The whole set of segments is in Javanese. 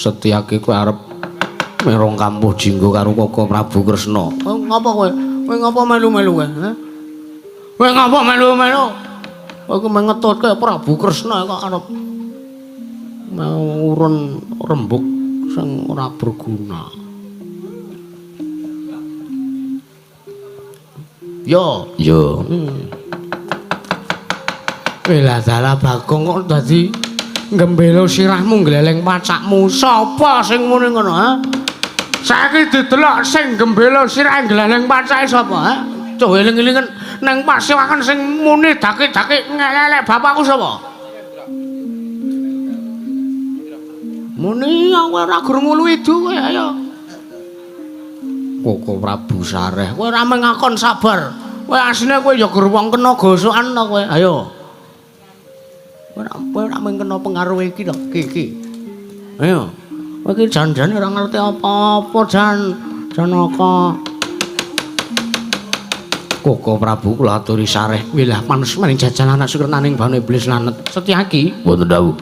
Setyaki kowe arep merong kampuh jinggo karo Koko Prabu Kresna. Ngapa kowe? Kowe ngapa melu-melu kowe? Heh? Kowe ngapa melu-melu? Kowe ku mengetutke Prabu Kresna kok arep mau urun rembug sing ora berguna. Yo, Yo. Welah dalah Bagong kok dadi gembelo sirahmu gleleng pacakmu. Sapa sing muni ngono, ha? Saiki didelok sing gembelo sirah gleleng pacake sapa, ha? Coba eling-elingen nang pasewakan sing muni daki-daki ngelelek bapakku sapa? Muni aku ora gur ngulu idu kowe, ayo. Koko Prabu Sareh, kowe ora mengakon sabar. Kowe asline kowe ya gur wong kena gosokan to kowe. Ayo. Kowe ora mung kena pengaruh iki to, iki. Ayo. Kowe iki jan-jane ora ngerti apa-apa, Jan. Janaka. Koko Prabu kula aturi sareh wilah manus maring jajan anak sukernaning banu iblis lanet. Setyaki wonten dawuh.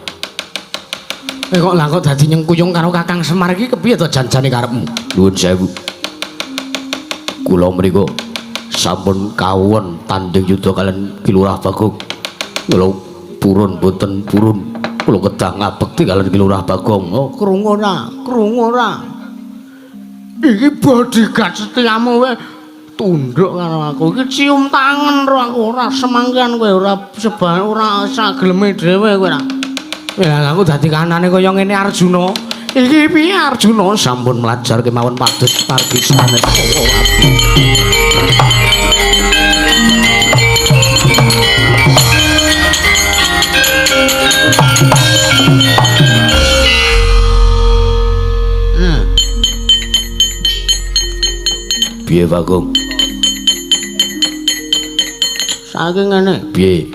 Kowe kok lah kok dadi nyengkuyung karo Kakang Semar iki kepiye to jan-jane karepmu? Nuwun sewu. Kula mriku sampun kawon tanding yuda kalian Ki Lurah Bagong. Kula purun boten purun kula kedah ngabekti kalian Ki Lurah Bagong. Oh, krungu ora? Krungu ora? Iki bodyguard setiamu kowe tunduk karo aku. Iki cium tangan karo aku ora semangkian kowe ora sebab ora sageleme dhewe kowe ora. Ya aku dadi kanane kaya ngene Arjuna. Iki piye Arjuna sampun mlajar kemawon pados margi sanes. Piye Bagong? Saiki ngene. Piye?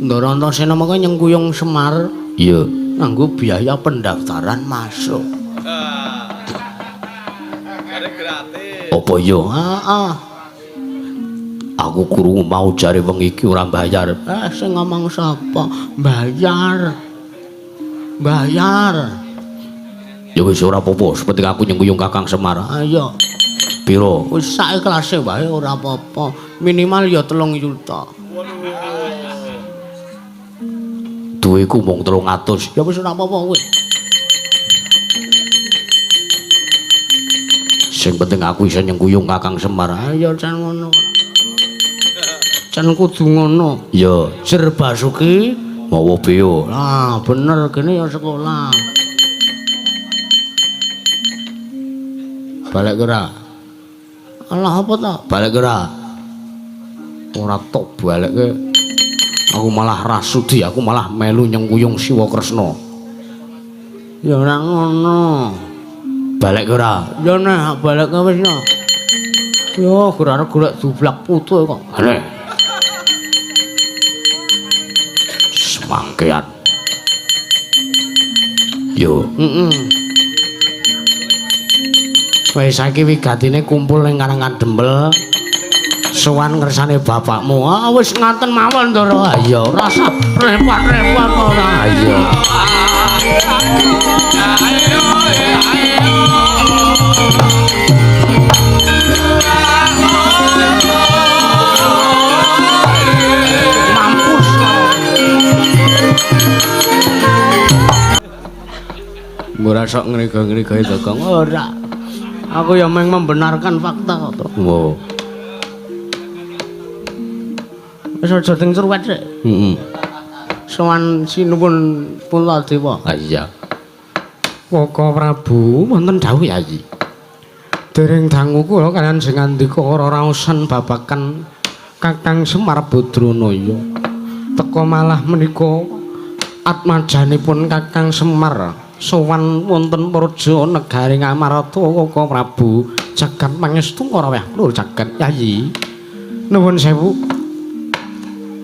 Ndara Antasena mengko nyengkuyung Semar. Iya. Nganggo biaya pendaftaran masuk. Apa iya? Heeh. Aku krungu mau jare wengi iki ora bayar. Sing ngomong sapa? Bayar. Bayar. Ya wis ora apa-apa, sepenting aku nyengkuyung Kakang Semar. Ayo. Piro? Wis sak ikhlase wae ora apa-apa. Minimal ya 3 yuta. Duweku mung 300. Ya wis ora apa-apa kowe. Sing penting aku iso nyengkuyung Kakang Semar. Ayo jan ngono. Jan kudu ngono. Ya, Jer Basuki mawa beo. Ah, bener kene ya sekolah. Balik ora? Alah apa ta? Balik ora? Ora tok balekke. Aku malah rasudi, aku malah melu nyengkuyung Siwa Kresna. Ya ora ngono. Balik ora? Ya nek balik wis no. Yo ora arep golek dublak putu kok. Aneh. Semangkean. Yo. Heeh. Wis saiki wigatine kumpul ning Karangkadempel. Sowan ngersane bapakmu. Ah wis ngaten mawon Ndara. Ya ora usah repot-repot ora. Iya. Mampus. Ora sok ngrega-ngrega Bagong. Ora. Aku ya mung membenarkan fakta kok to. Oh. Wis aja teng cerwet sik. Heeh. Sowan sinuwun Puntadewa. Ha iya. Koko Prabu wonten dawuh Yayi. Dereng dangu kula kaliyan sing ngandika reraosan babagan Kakang Semar Badranaya. Teka malah menika atmajanipun Kakang Semar sowan wonten praja negari Ngamarta Koko Prabu jagat pangestu rawuh kula jagat Yayi. Nuwun sewu.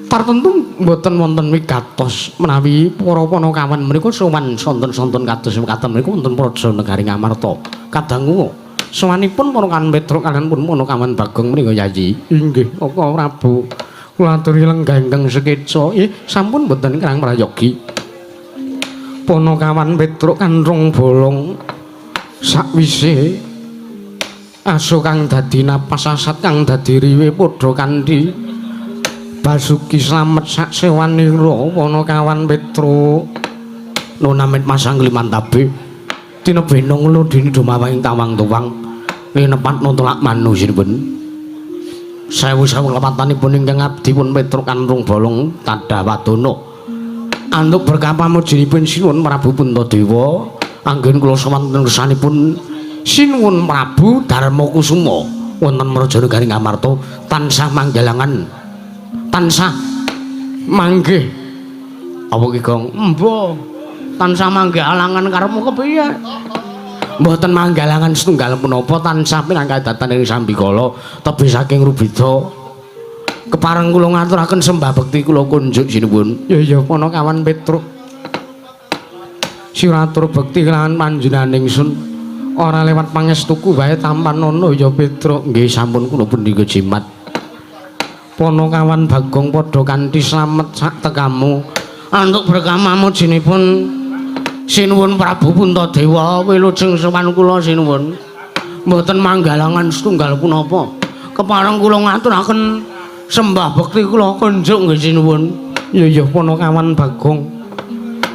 Tartentu mboten wonten wigatos menawi para panakawan menika sowan sonten-sonten kados mekaten menika wonten praja negari Ngamarta. Kadangu sowanipun para kawan Petruk kaliyan pun panakawan Bagong menika Yayi. Inggih, Koko Prabu. Kula aturi lenggah ingkang sekeca. Sampun mboten kirang prayogi. Ponokawan Petruk kanrung bolong sakwise asu kang dadi napas asat kang dadi riwe padha kanthi Basuki slamet sak sewanira. Ponokawan Petruk nunamit masang limantabe tinebena nglo dini dumawang tawang tuwang linepat nuntulak manusinipun sewu-sewu lepatanipun ingkang abdi pun Petruk kanrung bolong tadah wadana antuk berkah pamujinipun Sinuwun Prabu Puntadewa anggen kula sowan ngersanipun Sinuwun Prabu Darma Kusuma wonten Mraja Negari Ngamarta tansah manggalangan tansah manggih apa ki Gong? Embo tansah manggih alangan karepmu kepiye? Mboten manggalangan setunggal punapa tansah pinangkadatan ing sambikala tebih saking rubeda. Kepareng kula ngaturaken sembah bekti kula kunjuk sinuwun. Ya ya Ponokawan Petruk. Siratur bekti kelawan panjenengan ingsun ora lewat pangestuku wae tampan ana ya Petruk. Nggih sampun kula pundi jimat. Ponokawan Bagong padha kanthi slamet sak tekamu. Antuk berkah mamujinipun Sinuwun Prabu Puntadewa wilujeng sowan kula sinuwun. Mboten manggalangan setunggal punapa. Kepareng kula ngaturaken sembah bekti kula kunjuk nggih sinuwun. Ya ya Ponokawan Bagong.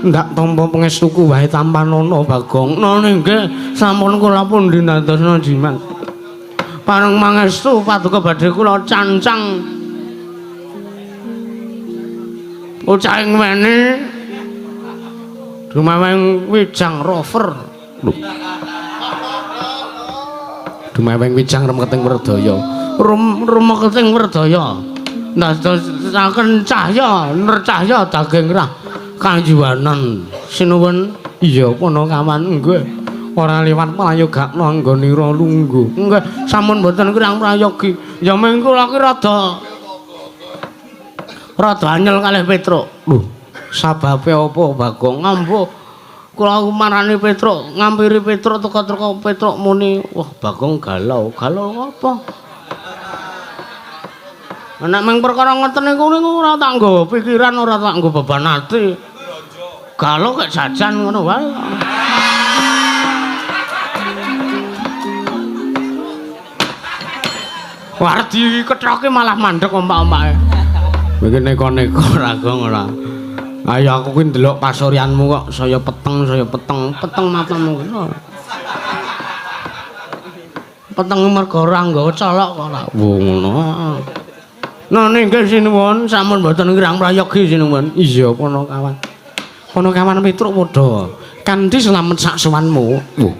Ndak tampa pangestuku wae tampanana Bagong. None nggih sampun kula pundi ndadosna jimat. Pareng mangestu paduka badhe kula cancang. Bocah ngene dumeweng wijang rover. Lho. Dumeweng wijang remeketing werdaya. Rumeketing werdaya. Ndadosaken cahya, nercahya daging rah kajiwanan. Sinuwun. Iya Ponokawan nggih. Ora liwat prayogakno anggonira lungguh. Nggih, sampun mboten kirang prayogi. Ya ming kula ki rada anyel kalih Petruk. Lho, sababe apa Bagong? Ngambuh kula marani Petruk, ngampiri Petruk teka-teka Petruk muni, "Wah, Bagong galau." Galau apa? Nek ming perkara ngoten niku ora tak nggo pikiran, ora tak nggo beban ati. Galau kek jajan ngono wae. Wah, dikethoki malah mandek ompak-ompake. Iki neko-neko ora Gong ora. Ayo aku kuwi ndelok pasuryanmu kok saya peteng, peteng matamu ngono. Peteng mergo ora nggawa colok kok ora. Ngono. None nggih sinuwun, sampun mboten kirang prayogi sinuwun. Iya Ponokawan. Ponokawan Petruk padha kanthi slamet sak sowanmu. Wah.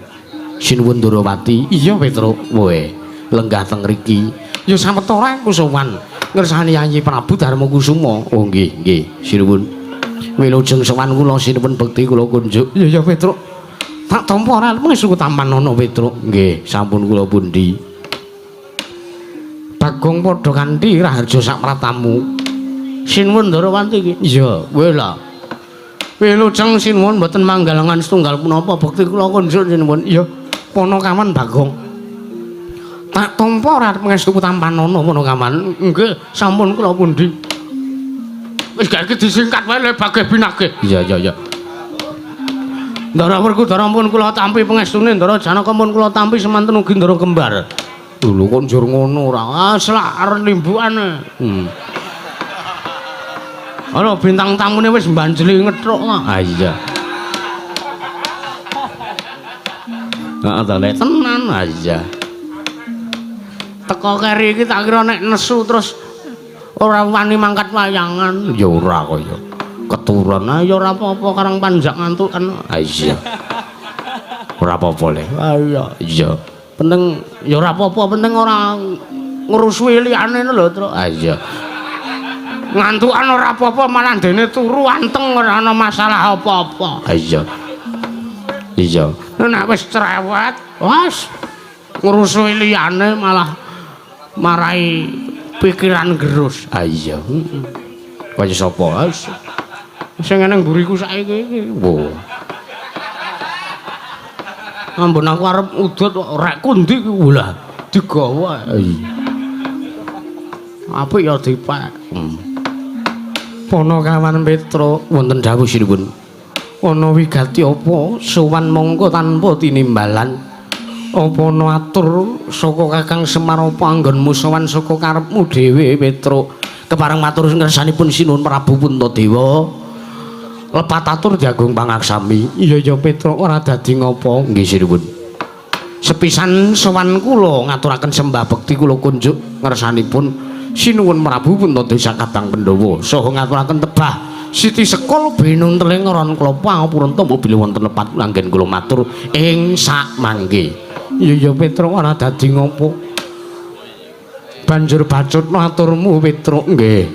Sinuwun Ndorowati. Iya Petruk. Woe, lenggah teng mriki. Ya sawetara aku sowan ngersani Yayi Prabu Darma Kusuma. Oh nggih, nggih, sinuwun. Wilujeng sowan kula sinuwun bekti kula kunjuk. Iya ya Petruk. Tak tampa ora pangestuku tampanana Petruk. Nggih, sampun kula pundi. Bagong padha kanthi raharja sak pratamu. Sinuwun Ndorowati iki. Iya, kowe lah. Wilujeng sinuwun mboten manggalangan setunggal punapa bekti kula kunjuk sinuwun. Iya, Ponokawan Bagong. Tak tampa ora pangestuku tampanana Ponokawan. Nggih, sampun kula pundi. Wis gak iki disingkat wae le bagih binagih. Iya iya iya. Ndara Werkudara pun kula tampi pangestune, Ndara Janaka pun kula tampi semanten ugi Ndara Kembar. Lho kok njur ngono ora? Ah selak arep limbukane. Ana bintang tamune wis mbanjeli ngethuk kok. Ah iya. Heeh ta lek tenan. Ah iya. Teko keri iki tak kira nek nesu terus ora wani mangkat wayangan. Ya ora kaya keturun. Ah ya ora apa-apa karang panjak ngantukan. Ah iya. Ora apa-apa le. Ah iya. Iya. Penting ya ora apa-apa, penting ora ngrusuhi liyane lho, Truk. Ah iya. Ngantukan ora apa-apa, malah dene turu anteng ora ana masalah apa-apa. Ah iya. Iya. Nek wis cerewet, wis ngrusuhi liyane malah marai pikiran gerus. Ah iya. Kaya sapa? Sing nang mburiku saiki iki. Wo. Ampun aku arep udut kok rekku ndi iki lah digawa. Iya. Apik ya dipek. Ponokawan Petruk wonten dawuh sinuwun. Ana wigati apa sowan mongko tanpa tinimbalan? Apa ana atur saka Kakang Semar apa anggonmu sowan saka karepmu dhewe Petruk? Kepareng matur ngersanipun Sinuwun Prabu Puntadewa. Lepat atur jagung pangaksami. Iya ya Petruk ora dadi ngopo. Nggih sinuwun. Sepisan sowan kula ngaturaken sembah bekti kula kunjuk ngersanipun Sinuwun Prabu Puntadewa sakadang Pandhawa saha ngaturaken tebah Siti Sekul binun teling ron klopo ngapurenta bilih wonten lepat anggen kula matur ing sak mangke. Iya ya Petruk ora dadi ngopo. Banjur bacutno aturmu Petruk. Nggih.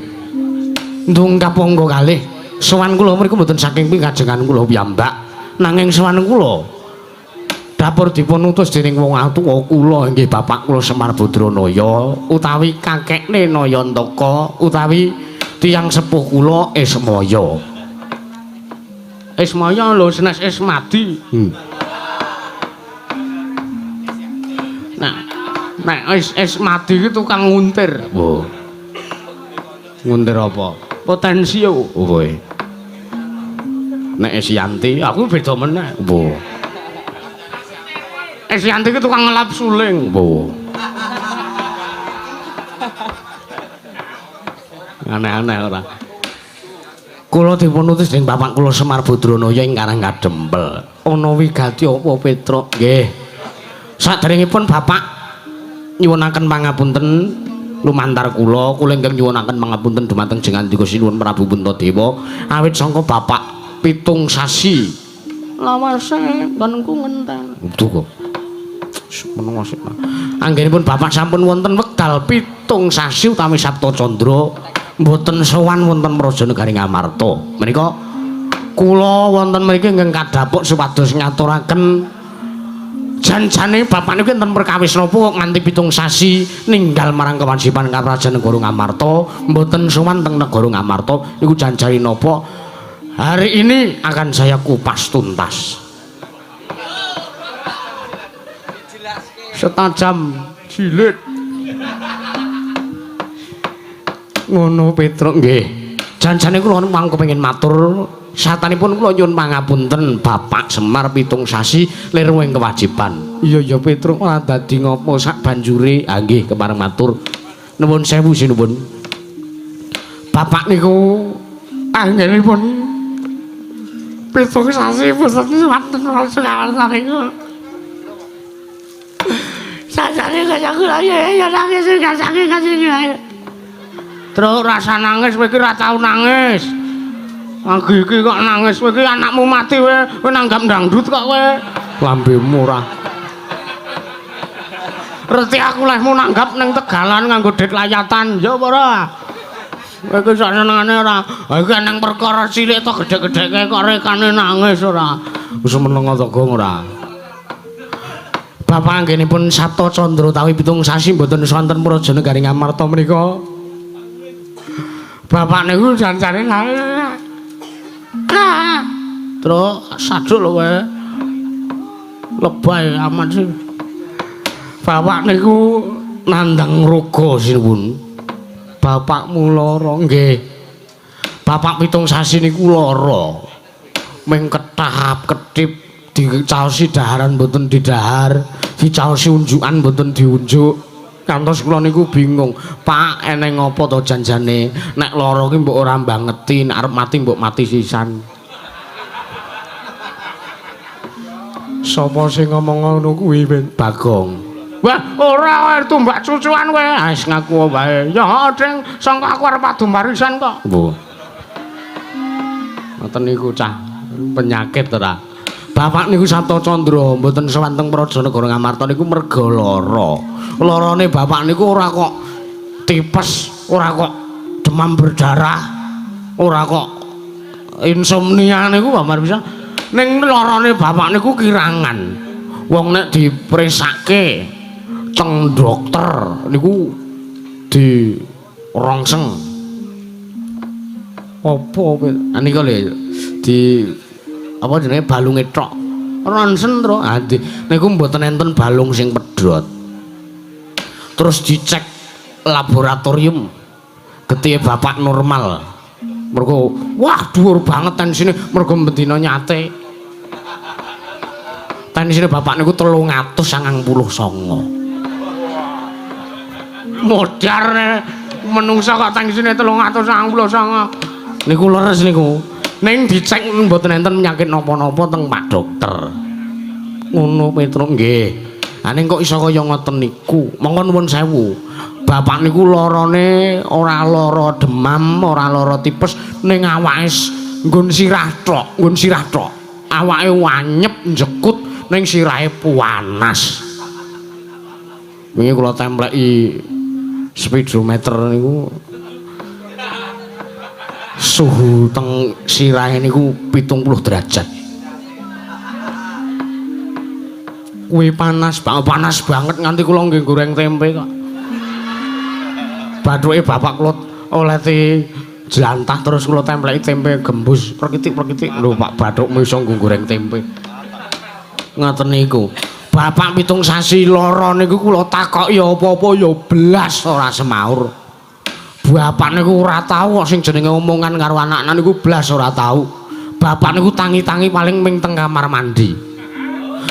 Ndungkap angga kalih. Sowan kula mriku mboten saking pikajengan kula piyambak, nanging sowan kula dapur dipun utus dening wong tuwa kula inggih bapak kula Semar Badranaya utawi kakekne Nayantaka utawi tiyang sepuh kula Ismaya. Ismaya lho senes Ismadi. Nah, nek Ismadi iki tukang nguntir. Oh. Nguntir apa? Potensi yo. Oh. Nek Esyanti aku beda meneh. Oh. Esyanti iki tukang ngelap suling. Oh. Aneh-aneh ora. Kula dipun utus dening bapak kula Semar Badranaya ing Karang Kadempel. Ana wigati apa Petruk? Nggih. Saderengipun bapak nyuwunaken pangapunten lumantar kula, kula ingkang nyuwunaken pangapunten dumateng Jengandika Sinuwun Prabu Puntadewa awit sangka bapak 7 sasi lawase nggonku ngenten. Duh kok. Meneng sik. Anggenipun bapak sampun wonten wekdal 7 sasi utawi Sapta Candra mboten sowan wonten Praja Negari Ngamarta. Menika kula wonten mriki ingkang kadhapuk supados ngaturaken jan-jane bapak niku enten perkawis napa kok nganti 7 sasi ninggal marang kewajiban Krajan Negara Ngamarta mboten sowan teng Negara Ngamarta niku jan-jane napa? Hari ini akan saya kupas tuntas. Setajam jilid. Ngono Petruk nggih. Jan-jane kula mangko kepengin matur satanipun kula nyuwun pangapunten Bapak Semar 7 sasi liru ing kewajiban. Iya ya Petruk ora dadi ngopo sak banjure. Ha nggih kepareng matur. Nuwun sewu sinuwun. Bapak niku anggenipun 7 sasi boten wonten raos niku. Sajane kaya kula ya nangis kasake kasih. Truk rasa nangis kowe iki ora tau nangis. Lagi iki kok nangis kowe iki anakmu mati kowe, kowe nanggap dangdut kok kowe. Lambemu ora. Reti aku lehmu nanggap ning Tegalan nganggo dit layatan, ya apa ora? Kowe iki sak senengane ora. Ha iki nang perkara cilik to gedhe-gedheke kok rekane nangis ora. Wis meneng to Gong ora. Bapak anggenipun Sapta Candra utawi 7 sasi mboten sonten Praja Negari Ngamarta menika. Bapak niku jan-jane terus saduk lho kowe. Lebay amat sih. Bapak niku nandhang roga sinuwun. Bapakmu lara nggih. Bapak 7 sasi niku lara. Ming ketap-ketip dicaosi daharan mboten didahar, dicaosi unjukan mboten diunjuk. Kantos kula niku bingung, Pak eneng apa to janjane? Nek lara ki mbok ora mbangeti, nek arep mati mbok mati sisan. Sapa sing ngomong ngono kuwi, Bagong? Wah, ora wae tumbak cucuan kowe. Wis ngaku wae. Ya ding, sangka aku arep adu barisan kok. Mbuh. Ngoten niku cah penyakit ora. Bapak niku Sapta Candra mboten sowan teng Praja Negara Ngamarta niku merga lara. Larane bapak niku ora kok tipes, ora kok demam berdarah, ora kok insomnia niku Bapak bisa. Ning larane bapak niku kirangan. Wong nek dipresake teng dokter niku di rongseng. Apa niku lho di apa jenenge balunge tok. Ronsen to. Ah niku mboten enten balung sing pedhot. Terus dicek laboratorium. Getihe bapak normal. Mergo wah dhuwur banget tensine mergo bendina nyate. Tensine bapak niku 399. Modar menungsa kok tensine 399. Niku leres niku. Ning dicek mboten enten penyakit napa-napa teng Pak Dokter. Ngono Petruk nggih. Ha ning kok iso kaya ngoten niku? Monggo nuwun sewu. Bapak niku larane ora lara demam, ora lara tipes, ning awake nggon sirah tok, nggon sirah tok. Awake wanyep njekut ning sirahe panas. Wingi kula templeki speedometer niku suhu teng sirahe niku 70 derajat. Kuwi panas banget, panas banget nganti kula nggih goreng tempe kok. Bathuke bapak kula oleh jlantah terus kula templeki tempe gembus perkitik-perkitik. Lho Pak bathukmu iso nggo goreng tempe. Ngoten niku. Bapak 7 sasi lara niku kula takoki apa-apa ya blas ora semaur. Bapak niku ora tau kok sing jenenge omongan karo anak-anak niku blas ora tau. Bapak niku tangi-tangi paling ming teng kamar mandi.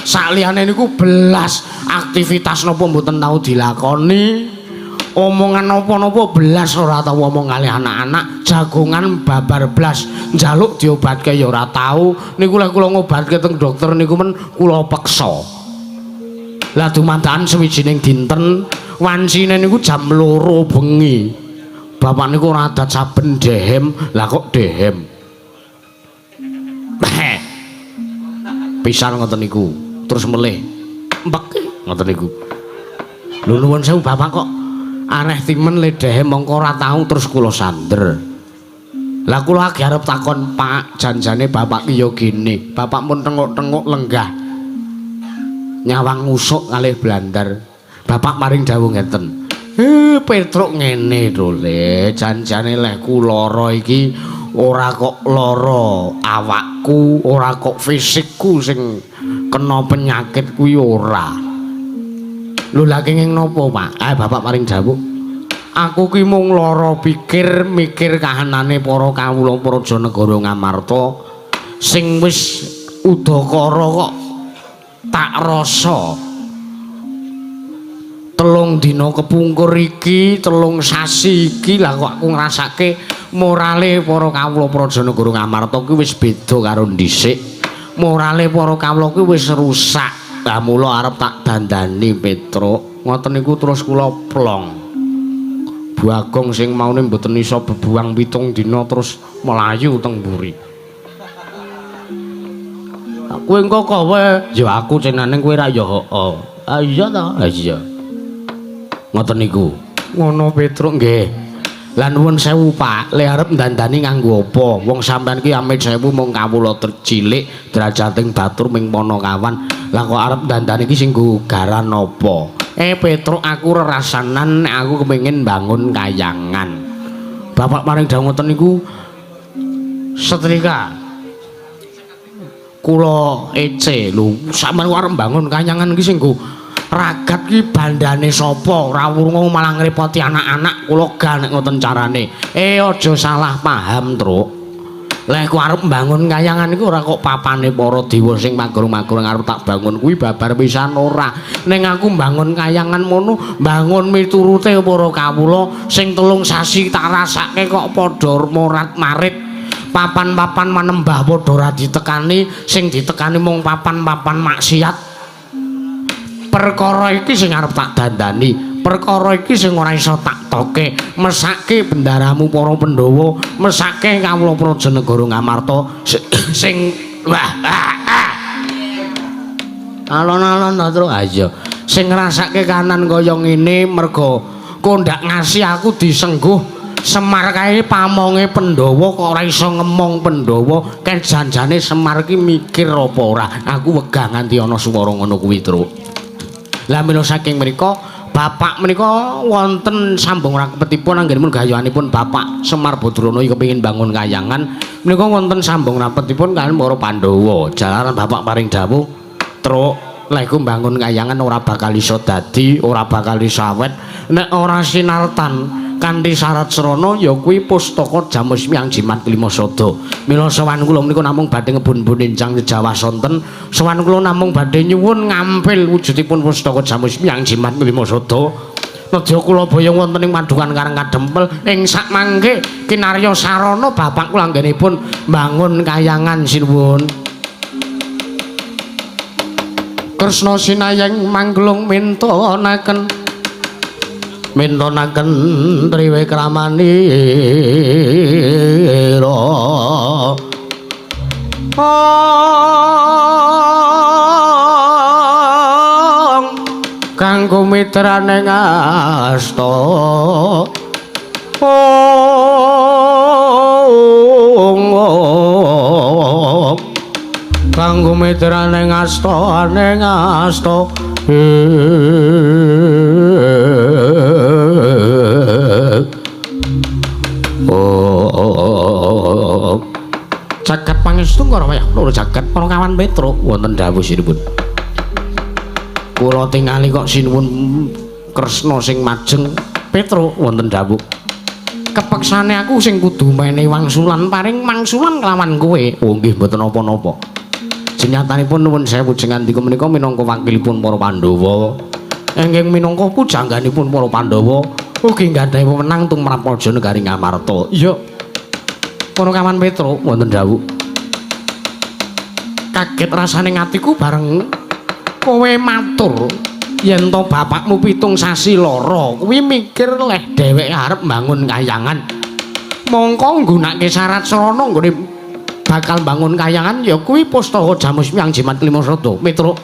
Sakliyane niku belas aktivitas napa mboten tau dilakoni. Omongan napa-napa belas ora tau omong kalih anak-anak, jagongan babar blas, njaluk diobatke ya ora tau. Niku lek kula ngobatke teng dokter niku men kula peksa. Lah dumandakan sewijining dinten wancine niku jam 2 bengi. Bapak niku ora adat saben dehem, lah kok dehem. Pisan ngoten niku, terus melih. Empek ngoten niku. Lho nuwun sewu bapak kok aneh timen le dehem mongko ora tau terus kula sander. Lah kula agi arep takon Pak, janjane bapak ki ya gene. Bapak mun tenguk-tenguk lenggah. Nyawang ngusuk kalih blandar. Bapak maring dawuh ngeten. Petruk ngene to le, janjane lehku lara iki ora kok lara awakku, ora kok fisikku sing kena penyakit kuwi ora. Lho lha kenging napa, Pak? Bapak paring dawuh. Aku ki mung lara pikir mikir kahanane para kawula praja negara Ngamarta sing wis udakara kok tak rasa. 3 dina kepungkur iki, 3 sasi iki lah kok aku ngrasake morale para kawula praja negara Ngamarta kuwi wis beda karo dhisik. Morale para kawula kuwi wis rusak. Lah mula arep tak dandani Petruk. Ngoten niku terus kula plong. Bagong sing maune mboten iso bebuang 7 dina terus melayu teng mburi. Kowe engko kowe ya aku cenane kowe ra ya heeh. Ah iya ta? Ah iya. Ngoten niku. Ngono Petruk nggih. Lah nuwun sewu Pak, le arep ndandani nganggo apa? Wong sampean ki amit sewu mung kawula cilik, derajating batur ming Panakawan. Lah kok arep ndandani iki sing nggo garan apa? Petruk aku rerasanan nek aku kepengin bangun kayangan. Bapak paring dawuh ngoten niku setrika. Kula ece lho, sampean arep bangun kayangan iki sing nggo ragat ki bandane sapa? Ora wurung malah ngrepoti anak-anak. Kula gak nek ngoten carane. Aja salah paham, Truk. Lek ku arep mbangun kayangan iku ora kok papane para dewa sing magrung-magrung arep tak bangun kuwi babar pisan ora. Ning aku mbangun kayangan mono, mbangun miturute para kawula sing 3 sasi tak rasake kok padha morat-marit. Papan-papan manembah padha ora ditekani, sing ditekani mung papan-papan maksiat. Perkara iki sing arep tak dandani, perkara iki sing ora iso tak toke. Mesake bendaramu para Pandhawa, mesake kawula praja negara Ngamarta sing wah alon-alon ta, Truk. Ha iya, sing ngrasake kanan kaya ngene merga kondak ngasih aku disengguh Semar kae pamonge Pandhawa kok ora iso ngemong Pandhawa. Ken janjane Semar ki mikir apa ora? Aku wegah nganti ana swara ngono kuwi, Truk. Lah mila saking mriku bapak menika wonten sambung rapetipun anggenipun gayuhanipun Bapak Semar Badrana kepengin bangun kayangan menika wonten sambung rapetipun kaliyan para Pandhawa. Jalaran bapak paring dawuh, Truk, lek ku bangun kayangan ora bakal iso dadi, ora bakal iso awet nek ora sinartan Kanthi syarat srana ya kuwi pustaka Jamus Miang Jimat Kelima Sada. Mila sowan kula menika namung badhe ngebun-bun enjang Jawa sonten. Sowan kula namung badhe nyuwun ngampil wujudipun pustaka Jamus Miang Jimat Kelima Sada. Nedya kula boyong wonten ing Padukan Karang Kadempel ing sakmangke kinarya sarana bapak kula anggenipun mbangun kayangan sinuwun. Kresna sinayeng mangglung mintonaken mintonaken triwikramanira. Kanggo mitrane ngasta kanggo mitrane ngasta ane ngasta. Jagat pangestu karo wayah loro jagat para kawan Petruk wonten dawuh sinuwun. Kula tingali kok sinuwun Kresna sing majeng Petruk wonten dawuh. Kepeksane aku sing kudu menehi wangsulan paring mangsulan kelawan kowe. Oh nggih mboten napa-napa. Jenyatanipun nuwun sewu jengandika menika minangka wakilipun para Pandhawa. Ingkang minangka pujangganipun para Pandhawa ugi nggadahi wewenang tumrap raja negari Ngamarta. Iya. Para kawan Petruk wonten dawuh. Kaget rasane atiku bareng kowe matur yen to bapakmu 7 sasi lara kuwi mikir leh dheweke arep mbangun kayangan. Mongko nggunakake syarat sarana nggone bakal mbangun kayangan ya kuwi pustaka Jamus Miang Jimat Kelima Sada. Mitruk.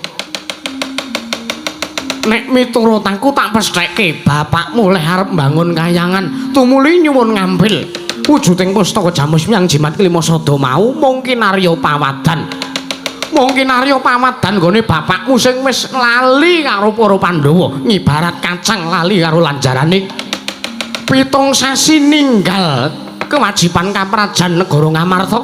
Nek miturut aku tak pestheke bapakmu leh arep mbangun kayangan tumuli nyuwun ngambil wujuding pustaka Jamus Miang Jimat Kelima Sada mau mungkin Arya Pawadan. Mungkin Arya Pawadan nggone bapakmu sing wis lali karo para Pandhawa ngibarat kacang lali karo lanjarane 7 sasi ninggal kewajiban kaprajan negara Ngamarta.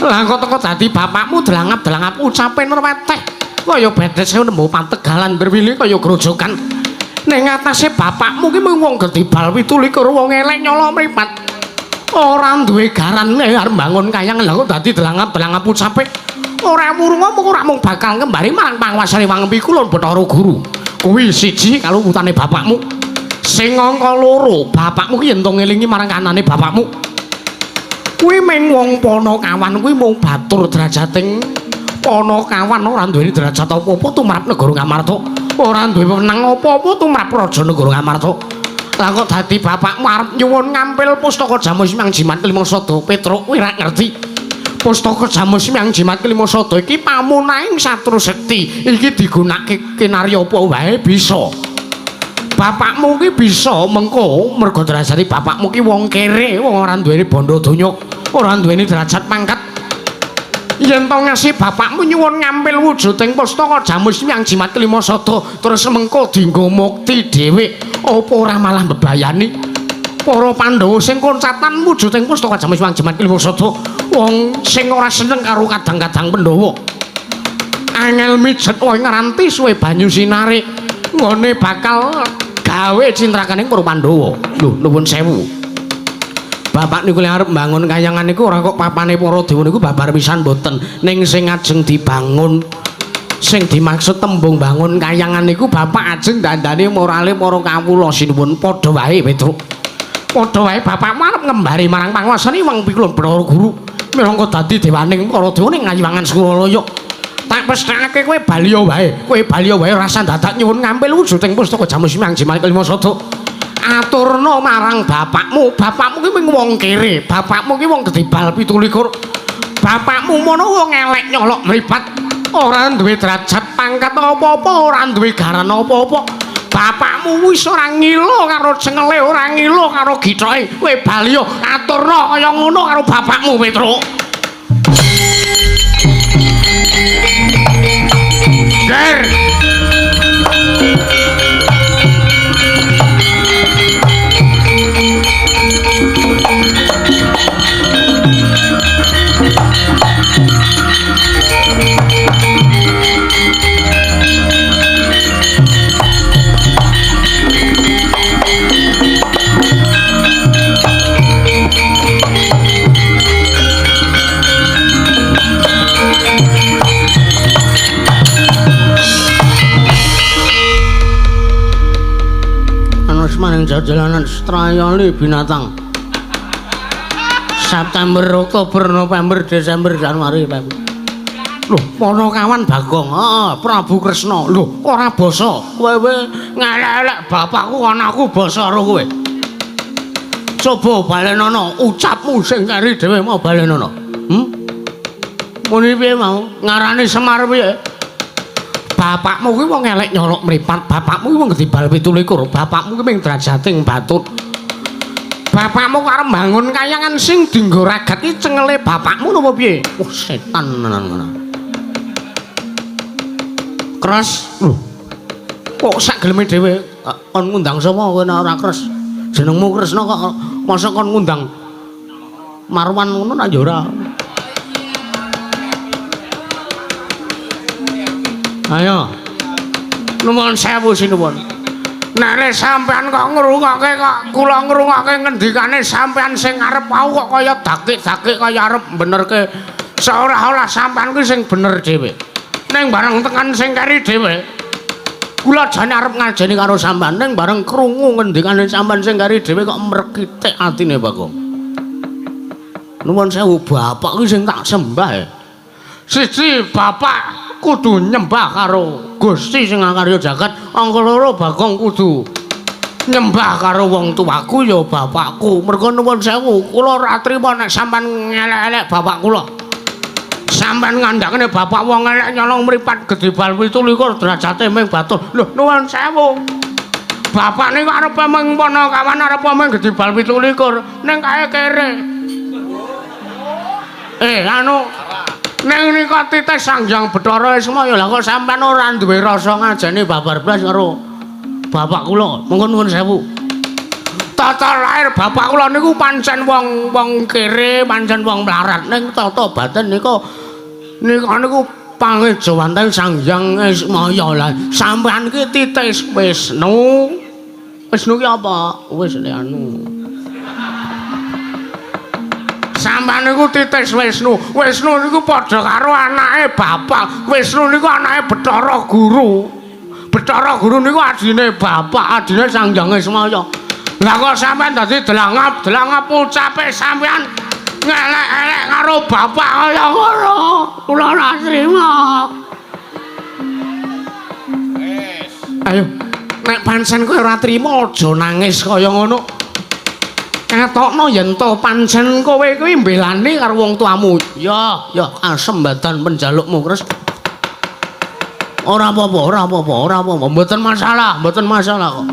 Lah kok teko dadi bapakmu delangap-delangap ucape nerweteh kaya bedes nemu pategalan berwili kaya grojokan. Ning atase bapakmu ki mung wong gedibal 27 wong elek nyolok mripat. Ora duwe garan arep mbangun kayangan lah kok dadi delangap-delangap ucape. Ora wurung ngomong ora mung bakal ngembari marang panguwasane Wangpi Kulon Bathara Guru. Kuwi siji kaluputane bapakmu. Sing angka 2, bapakmu ki yen to ngelingi marang kanane bapakmu. Kuwi mung wong Panakawan kuwi mung batur derajating Panakawan ora duweni derajat apa-apa tumrap negara Ngamarta. Ora duwe wewenang apa-apa tumrap raja negara Ngamarta. Lah kok dadi bapakmu arep nyuwun ngampil pustaka Jamus Miang Jimat Kelima Sada Petruk kuwi ra ngerti. Pustaka Jamus Miang Jimat Kelima Sada iki pamunahing satru sekti. Iki digunakake kinarya apa wae bisa. Bapakmu ki bisa mengko mergo derajate bapakmu ki wong kere, wong ora duweni bondo donya, ora duweni derajat pangkat. Yen to ngasih bapakmu nyuwun ngampil wujuding pustaka Jamus Miang Jimat Kelima Sada terus mengko dienggo mukti dhewe, apa ora malah mbebayani para Pandhawa sing koncatan wujuding pustaka Jamus Miang Jimat Kelima Sada, wong sing ora seneng karo kadang-kadang Pandhawa. Angel mijet wae ngranti suwe banyu sinare nggone bakal gawe cintrakane para Pandhawa. Lho nuwun sewu. Bapak niku lek arep mbangun kayangan niku ora kok papane para dewa niku babar pisan mboten. Ning sing ajeng dibangun sing dimaksud tembung bangun kayangan niku bapak ajeng dandani morale para kawula sinuwun padha wae Petruk. Padha wae bapakmu arep ngembari marang panguwasane Wangpi Kulon Bathara Guru minangka dadi dewaning para dewa ning Ngayiwangan Suralaya. Tak pesthekake kowe baliya wae, kowe baliya wae rasa dadak nyuwun ngampil wujuding pustaka Jamus Miang Jimat Kelima Sada. Aturna marang bapakmu, bapakmu ki mung wong kere, bapakmu ki wong gedibal 27. Bapakmu mono wong elek nyolok mripat, ora duwe derajat pangkat apa-apa, ora duwe garan apa-apa. Bapakmu wis ora ngilo karo cengele, ora ngilo karo githoke. Kowe baliya aturna kaya ngono karo bapakmu Petruk. Ger. ing jalanan strayali binatang. September, Oktober, November, Desember, Januari, Februari. Lho, Ponokawan Bagong, heeh, Prabu Kresna. Lho, ora basa. Kowe ngelek-elek bapakku ana aku basa karo kowe. Coba balenono ucapmu sing keri dhewe mau balenono. Muni piye mau? Ngarani Semar piye? Bapakmu kuwi wong elek nyolok mripat, bapakmu kuwi wong gedibal 27, bapakmu kuwi ming drajating batut. Bapakmu kok arep mbangun kayangan sing dienggo ragat iki cengele bapakmu napa piye? Wah, setan tenan ngono. Kres, lho. Kok sak geleme dhewe kon ngundang sapa kowe nek ora Kres? Jenengmu Kresna kok mosok kon ngundang Marwan ngono ta ya ora. Ayo. Nuwun sewu sinuwun. Nek sampean kok ngrungokke kok kula ngrungokke ngendikane sampean sing arep wau kok kaya dakik-dakik kaya arep benerke seolah-olah sampean kuwi sing bener dhewe. Ning bareng tekan sing keri dhewe. Kula jane arep ngajeni karo sampean ning bareng krungu ngendikane sampean sing keri dhewe kok mrekitik atine Bagong. Nuwun sewu bapak kuwi sing tak sembah. Siji bapak kudu nyembah karo Gusti sing ngakarya jagat, angka loro Bagong kudu nyembah karo wong tuaku ya bapakku. Mergo nuwun sewu, kula ora trima nek sampean ngelek-elek bapak kula. Sampean ngandhakne bapak wong elek nyolong mripat gedebal 27 derajate ming batur. Lho nuwun sewu. Bapak niku arepe ming Ponokawan arepe ming gedebal 27 ning kae kere. Anu ning nika titih Sang Hyang Bathara Ismaya. Lah kok sampean ora duwe rasa ngajeni babar blas karo bapak kula. Monggo nuwun sewu. Tata lahir bapak kula niku pancen wong kere, pancen wong mlarat. Ning tata batin nika niku pangejawanten Sang Hyang Ismaya. Lah sampean iki titih Wisnu. Wisnu ki apa? Wis anu. Sampeyan niku titih Wisnu. Wisnu niku padha karo anake bapak. Wisnu niku anake Bathara Guru. Bathara Guru niku adine bapak, adine Sang Hyang Ismaya. Lah kok sampeyan dadi delangap-delangap ucape sampeyan ngelek-elek karo bapak kaya ngono. Kula ora trima. Ayo, nek pancen kowe ora trima aja nangis kaya ngono. Ngetokno yen to pancen kowe kuwi mbelani karo wong tuamu. Ya, ya kasembadan penjalukmu, Kres. Ora apa-apa, ora apa-apa, ora apa-apa. Mboten masalah, mboten masalah kok.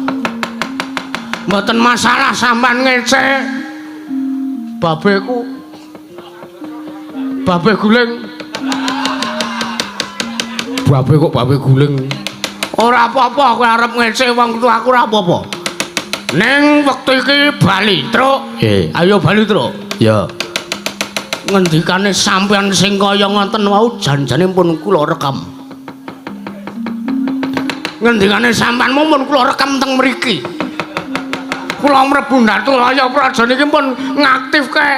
Mboten masalah sampean ngece. Babeku. Babe guling. Babe kok babe guling. Ora apa-apa kowe arep ngece wong tuaku ora apa-apa. Ning wektu iki bali, Truk. Ayo bali, Truk. Ya. Ngendikane sampean sing kaya ngoten wau janjane pun kula rekam. Ngendikane sampean pun kula rekam teng mriki. Kula mlebu Datulaya Praja niki pun ngaktifke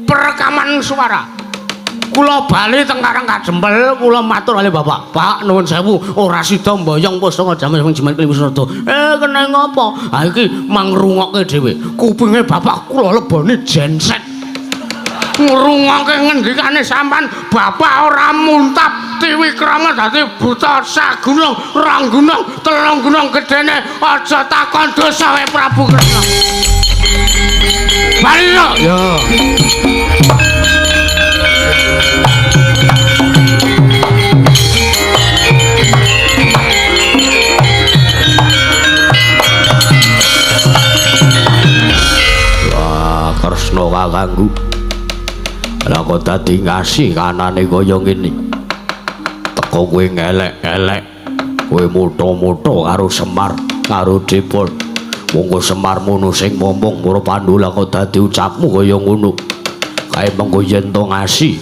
perekaman suara. Kula bali teng Karang Kajempel, kula matur kali bapak, Pak nuwun sewu, ora sida mboyong pustaka jaman jimat kliwisada. Kena ngapa? Ha iki mangrungokke dhewe. Kupinge bapak kula leboni genset. Ngrungokke ngendikane sampean, bapak ora muntap tiwikrama dadi buta sagunung, rong gunung, telung gunung gedene, aja takon dosa kowe Prabu Kresna. Bali yo. Ya. Wah, Kresna kakangku. Lah kok dadi ngasih kanane kaya ngene. Teko kowe ngelek-elek, kowe mutha-mutha karo Semar, karo Depon. Monggo Semar mono sing momong para Pandhu lah kok dadi ucapmu kaya ngono. Kae mengko yen to ngasih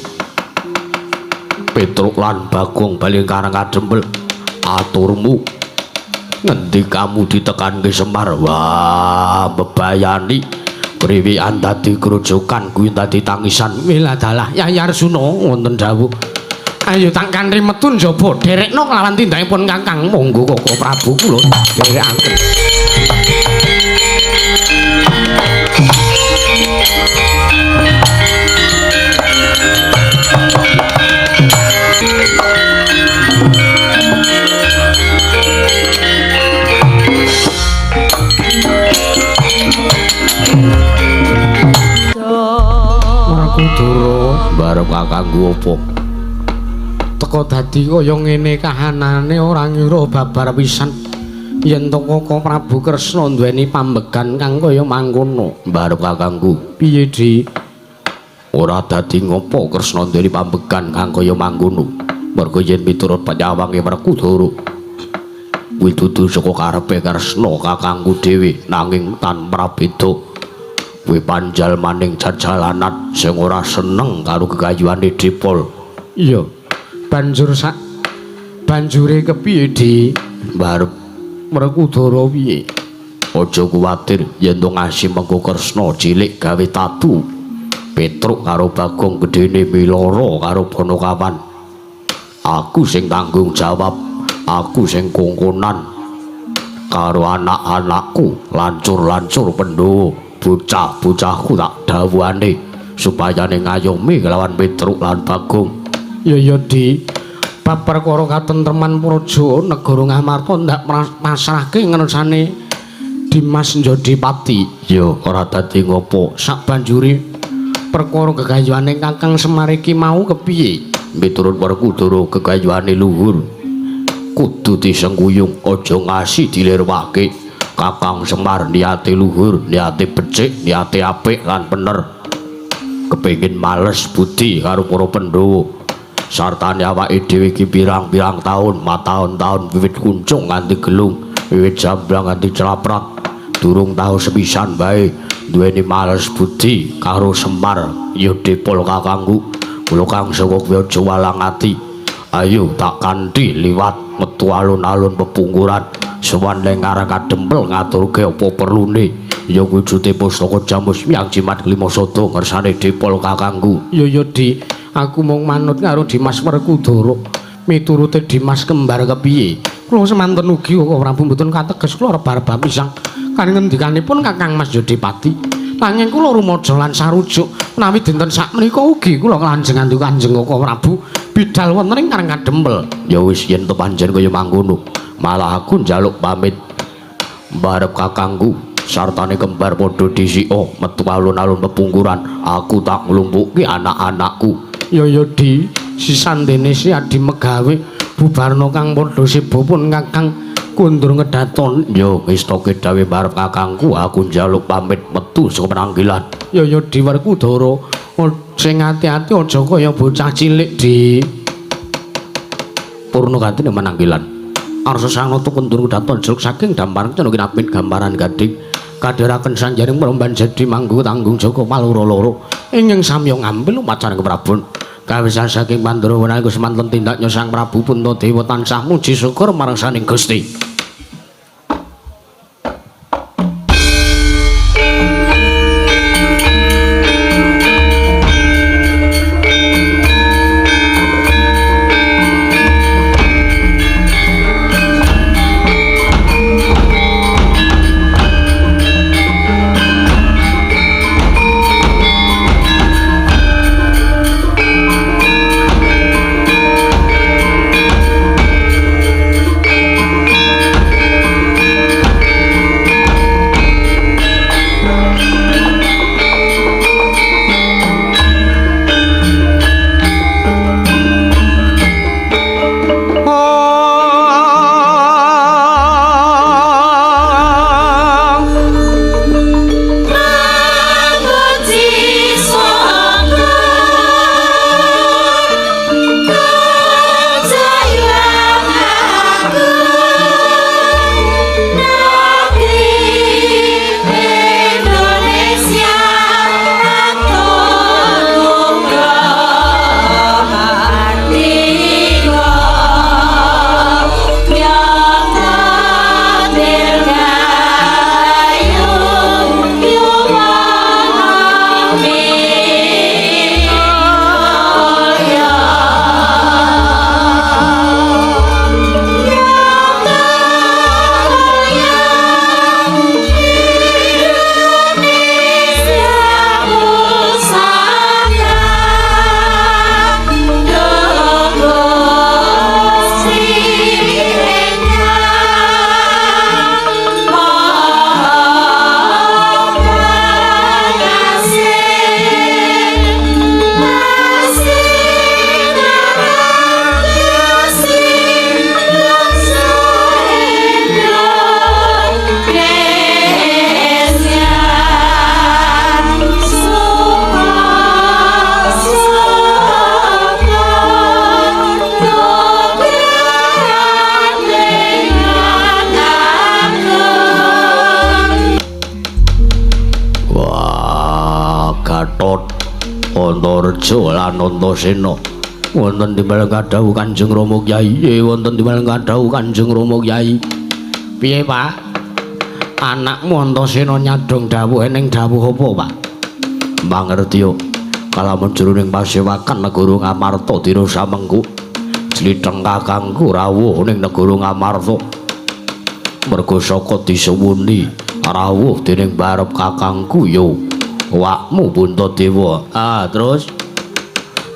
Petruk lan Bagong bali Karang Kadempel aturmu ngendikamu ditekanke Semar. Wah, bebayani kriwikan dadi grojokan kuwi dadi tangisan. Wiladalah Yayi Arsuna wonten dawuh. Ayo tak kanthi metu njaba derekno kelawan tindakipun Kakang. Monggo Koko Prabu kula dherekaken. Werkudara barep kakangku apa? Teka dadi kaya ngene kahanane ora ngira babar pisan yen to Kaka Prabu Kresna duweni pambegan kang kaya mangkono. Barep kakangku, piye Di? Ora dadi ngopo Kresna duweni pambegan kang kaya mangkono. Mergo yen miturut panyawange Werkudara kuwi dudu saka karepe Kresna kakangku dhewe, nanging tanpa beda kuwi panjalmaning jajalanan sing ora seneng karo gegayuhane Dipol. Iya. Banjur sak banjure kepiye Di? Barep Werkudara piye? Aja kuwatir yen to ngasih mengko Kresna cilik gawe tatu. Petruk karo Bagong gedene miloro karo Bonokawan. Aku sing tanggung jawab, aku sing kongkonan karo anak-anakku lancur-lancur Pandhawa. Bocah-bocahku tak dawuhane supaya ngayomi kelawan Petruk lan Bagong. Ya ya Di, bab perkara katentreman praja negara Ngamarta ndak pasrahke ngersane Dimas Njodipati. Ya ora dadi ngopo. Sak banjure perkara gegayuhane Kakang Semar iki mau kepiye? Miturut Werkudara gegayuhane luhur kudu disengkuyung, aja ngasi dilirwake. Kakang Semar niate luhur, niate becik, niate apik lan bener. Kepengin males budi karo para Pandhawa. Sartane awake dhewe iki pirang-pirang taun, mataun-taun wiwit kuncung nganti gelung, wiwit jamblang nganti celaprak, durung tau sepisan bae duweni males budi karo Semar ya Dipol kakangku. Kula kang saka kuwi aja walang ati. Ayo tak kanthi liwat metu alun-alun pepungkuran. Sowan ning arang kadempel ngaturke apa perlune. Ya wujute pustaka Jamus Miang Jimat Klima Sada ngersane Dipol kakangku. Ya ya Di, aku mung manut karo Dimas Werkudara. Miturute Dimas kembar kepiye? Kula semanten ugi Kaka Prabu mboten kateges kula rebah-rebah pisang kan ngendikanipun Kakang Mas Jodipati. Nanging kula rumaja lan sarujuk menawi dinten sakmenika ugi kula nglanjeng Kanjeng Kaka Prabu bidal wonten ing Karang Kadempel. Ya wis yen to pancen kaya mangkono. Malah aku njaluk pamit barep kakangku sartane kembar padha dhisika metu alun-alun pepungkuran. Aku tak nglumpukke anak-anakku. Ya ya Di, sisandene si Adi megawe bubarna kang padha seba pun Kakang kundur ngedaton. Ya ngestoke dawuh barep kakangku, aku njaluk pamit metu saka penanggilan. Ya ya Di Werkudara, sing ati-ati aja kaya bocah cilik Di. Purna gantine penanggilan. Arsa sanata kundur daton jeluk saking damparan cana kinapit gambaran gading kadheraken sanjaring peromban jadi manggu tanggung jaga palura loro ingkang samya ngambil upacara keprabon kawisan saking Pandhawa nalika semanten tindaknya Sang Prabu Puntadewa tansah muji syukur marang saning Gusti. Antareja lan Antasena. Wonten timbal kadhawuh Kanjeng Rama Kyai, wonten timbal kadhawuh Kanjeng Rama Kyai. Piye, Pak? Anakmu Antasena nyadhong dawuh ning dawuh apa, Pak? Mangertiya. Kalamun jroning pasewakan negara Ngamarta dina samengku jlitheng kakangku rawuh ning negara Ngamarta. Merga saka disuwuni rawuh dening barep kakangku ya wakmu Puntadewa. Ah, terus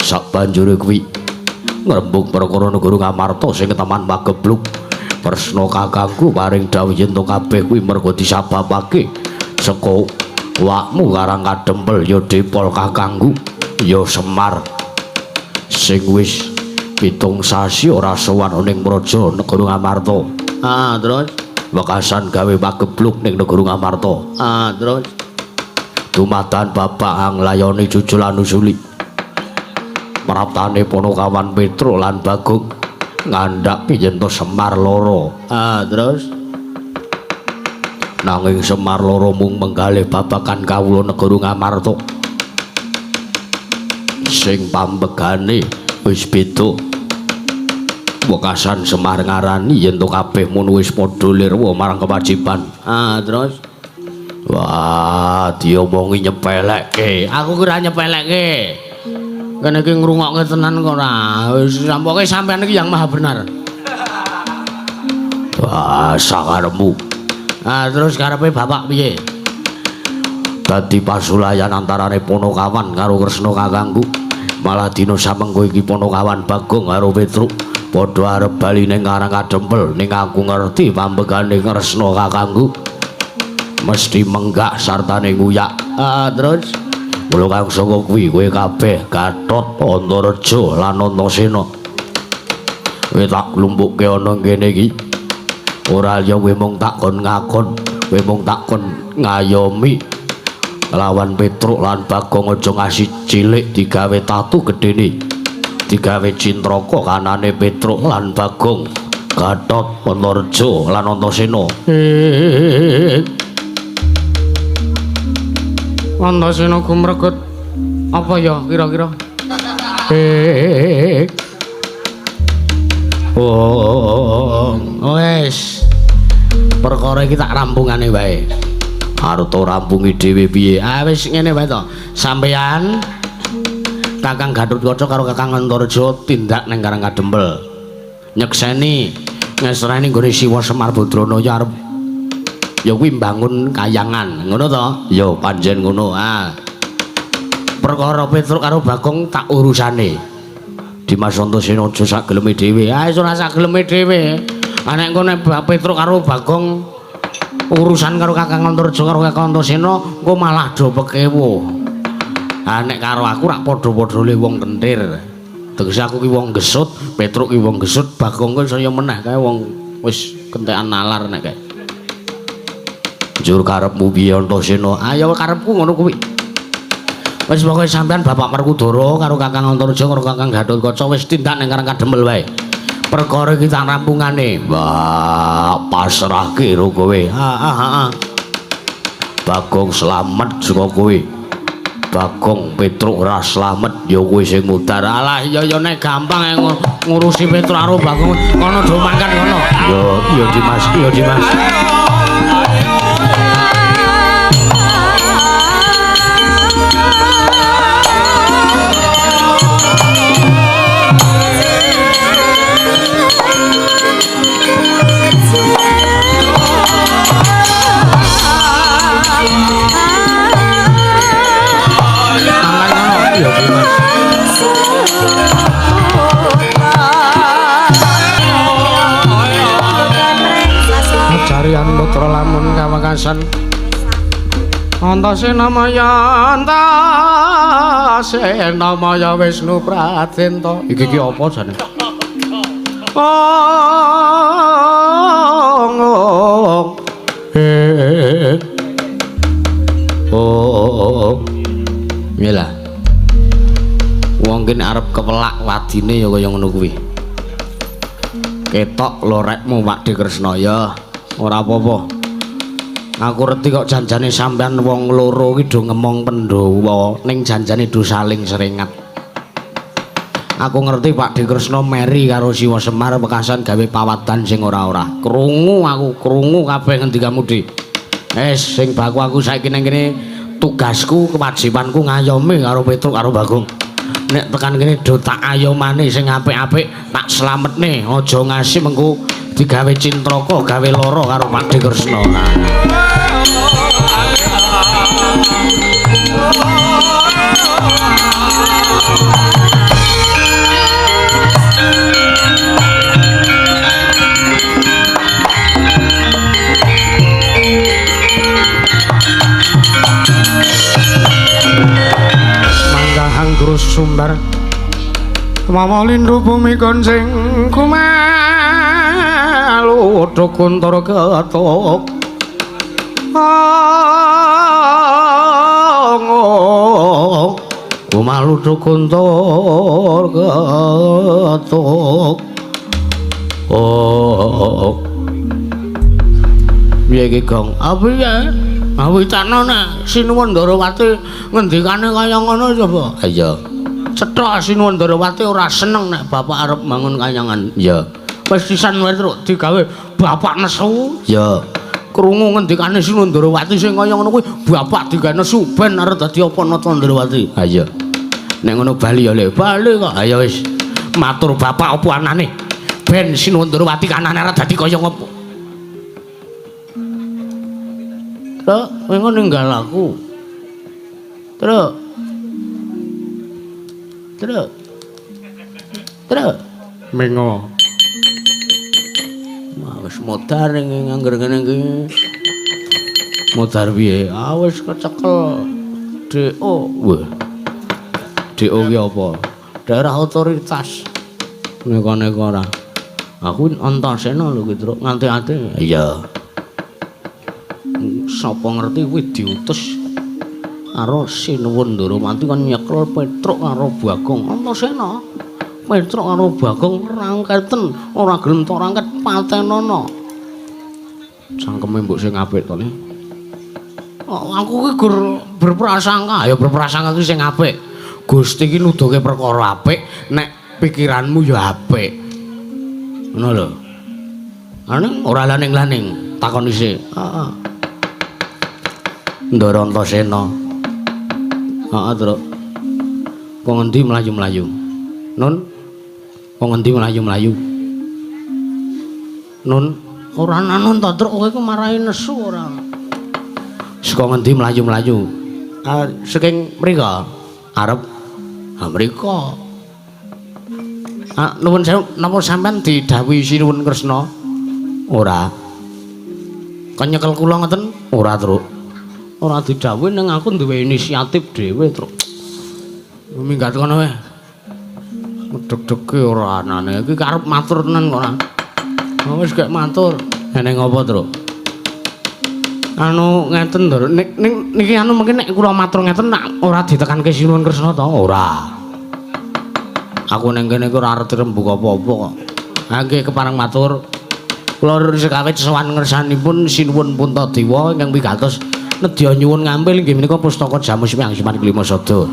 sabanjure kuwi ngrembug perkara negara Ngamarta sing keteman pagebluk. Kresna kakangku paring dawuh yen to kabeh kuwi merga disababake saka wakmu Karang Kadempel ya Depol kakangku ya Semar sing wis 7 sasi ora sowan ning praja negara Ngamarta. Ah, terus wekasan gawe pagebluk ning negara Ngamarta. Ah, terus dumadan bapak anglayoni cucu lan usuli praptane Ponokawan Petruk lan Bagong ngandhaki yen to Semar loro. Ah, terus nanging Semar loro mung menggalih babagan kawula negara Ngamarta sing pambegane wis beda. Wekasan Semar ngarani yen to kabeh mun wis padha lirwa marang kewajiban. Ah, terus wah, diomongi nyepelekke. Aku ki ora nyepelekke. Kene iki ngrungokke tenan kok ora. Wis sampoke sampean iki yang maha benar. Wah, sakarepmu. Ah, terus karepe bapak piye? Dadi pasulayan antarane Ponokawan karo Kresna kakangku. Malah dina samengko iki Ponokawan Bagong karo Petruk padha arep bali ning Karang Kadempel. Ning aku ngerti pambegane Kresna kakangku mesti menggak sartane nguyak. Ah, terus mula kang saka kuwi kowe kabeh Gatot Antareja lan Antasena kowe tak klumpukke ana kene iki. Ora liya kowe mung tak kon ngakon, kowe mung tak kon ngayomi lawan Petruk lan Bagong aja ngasih cilik digawe tatu gedene, digawe cintraka kanane Petruk lan Bagong, Gatot Antareja lan Antasena. Antasena gumregut apa ya kira-kira? Oh, wis. Perkara iki tak rampungane wae. Arep rampungi dhewe piye? Ah wis ngene wae to. Sampeyan Kakang Gatotkaca karo Kakang Antareja tindak ning Karang Kadempel. Nyekseni ngesreni nggone Siwa Semar Badranaya arep ya kuwi mbangun kayangan, ngono to? Ya pancen ngono. Ah. Perkara Petruk karo Bagong tak urusane. Dimas Antasena aja sak geleme dhewe. Ah wis ora sak geleme dhewe. Ah nek engko nek Petruk karo Bagong urusan karo Kakang Antareja karo Kakang Antasena engko malah do pekewuh. Ah nek karo aku rak padha-padha le wong kentir. Tegese aku ki wong gesut, Petruk ki wong gesut, Bagong kuwi saya meneh kae wong wis kentekan nalar nek kae. Njur karepmu piye Antasena? Ayo karepku ngono kuwi. Wis pokoke sampean Bapak Werkudara karo Kakang Antareja karo Kakang Gatotkaca wis tindak ning Karang Kadempel wae. Perkara iki tak rampungane. Wah, pasrahke ro kowe. Ha. Bagong slamet saka kowe. Bagong Petruk ora slamet ya kowe sing mudar. Alah iya ya nek gampang ngurusi Petruk karo Bagong kono do mangkat kono. Yo yo Dimas, yo Dimas. Ajarian putra lamun kawekasan Antasena maya Antasena maya Wisnu Pradenta. Iki ki apa jane? Oh. Oh. Piye lah? Wong kene arep kewelak wadine ya kaya ngono kuwi. Ketok lorekmu Pakde Kresna ya. Ora apa-apa. Aku reti kok janjane sampean wong loro iki do ngemong Pandhawa ning janjane do saling seringat. Aku ngerti Pak De Kresna meri karo Siwa Semar wekasan gawe pawadan sing ora-ora. Krungu aku, krungu kabeh ngendikamu, Dik. Wis sing baku aku saiki ning kene tugasku, kewajibanku ngayomi karo Petruk karo Bagong. Nek tekan kene do tak ayomane sing apik-apik, tak slametne, aja ngasi mengko digawe cintraka, gawe lara karo Pak De Kresna. Manggahang Guru Sumbar Mama lindu bumi gonceng kumalu Kuntara ketuk Kumalu Kuntara ketuk. Oh, piye iki Gong? Apa ya? Awitane nek Sinuwun Ndarawati ngendikane kaya ngono coba. Iya. Cetha Sinuwun Ndarawati ora seneng nek bapak arep bangun kayangan. Iya. Wis sisan wae truk digawe bapak nesu. Iya. Krungu ngendikane Sinuwun Ndarawati sing kaya ngono kuwi bapak digawe nesu ben arep dadi apa Nata Ndarawati. Ha iya. Nek ngono bali ya Le. Bali kok. Ha ya wis. Matur bapak apa anane? Ben Sinuwun Ndarawati kanane arep dadi kaya ngopo. Truk, kowe ninggal aku. Truk. Truk. Truk. Mengo. Wah, wis modar ning angger ngene iki. Modar piye? Ah wis kecekel DO. Wah. DO ki apa? Daerah otoritas. Neko-neko ora. Aku Antasena lho ki, Truk, nganti-ati. Iya. Sapa ngerti kuwi diutus karo Sinuwun Ndarawati kon nyekel Petruk karo Bagong. Antasena. Petruk karo Bagong rangketen, ora gelem tok rangket patenono. Cangkeme mbok sing apik to, Le. Oh, aku ki gur berprasangka, ya berprasangka ki sing apik. Gusti ki nuduhke perkara apik, nek pikiranmu ya apik. Ngono lho. Ane ora laning-laning, takon isih. Heeh. Ndara Antasena. Heeh, Truk. Kok ngendi mlayu-mlayu? Nun. Kok ngendi mlayu-mlayu? Nun, ora nanun to, Truk, kowe iku marahi nesu ora. Saka ngendi mlayu-mlayu? Ah, saking mriko. Arep ha mriko. Ah, nuwun sewu, napa sampean didhawuhi Sinuwun Kresna? Ora. Kon nyekel kula ngoten? Ora, Truk. Ora didhawuhi ning aku duwe inisiatif dhewe, Truk. Minggat kono wae. Medhek-dheke ora anane. Iki karep matur tenan kok ora. Wis gek matur. Eneng apa, Truk? Anu ngeten, Ndoro. Nek niki anu mungkin nek kula matur ngeten nak ora ditekanke Sinuwun Kresna to? Ora. Aku ning kene iki ora arep rembug apa-apa kok. Ha nggih kepareng matur. Kula sekawit sowan ngersanipun Sinuwun Puntadewa ingkang wigatos nedya nyuwun ngampil inggih menika pustaka Jamus Wangsiman Kelima Sada.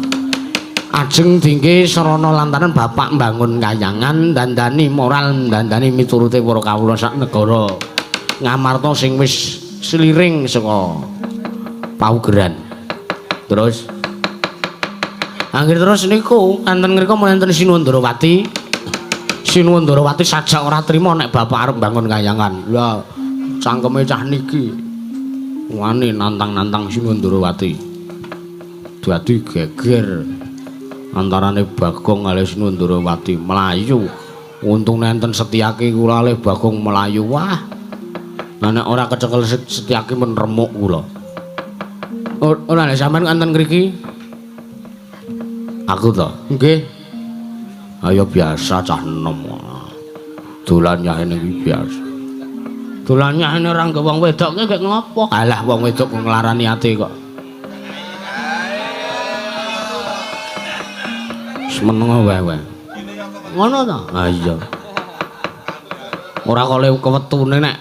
Ajeng dingke sarana lantaran bapak mbangun kayangan dandani moral dandani miturute para kawula sak negara Ngamarta sing wis sliring saka paugeran. Terus anggere terus niku enten ngrika wonten Sinuwun Ndarawati. Sinuwun Ndarawati sajak ora trima nek bapak arep mbangun kayangan. Lah cangkeme cah niki wani nantang-nantang Sinuwun Ndarawati. Dadi geger antarane Bagong kalih Sinuwun Ndarawati mlayu. Untung nenten Setyaki kula kalih Bagong mlayu. Wah. Lah nek ora kecekel Setyaki men remuk kula. Ora nek sampean enten ngriki? Aku to? Nggih. Ayo biasa cah enom. Dolan yahene iki biasa. Dolan yahene ora nggo wong wedok ki gek ngopo? Alah wong wedok kok nglarani ati kok. Semeneng wae wae. Ngono to? Ha iya. Ora kok kewetune nek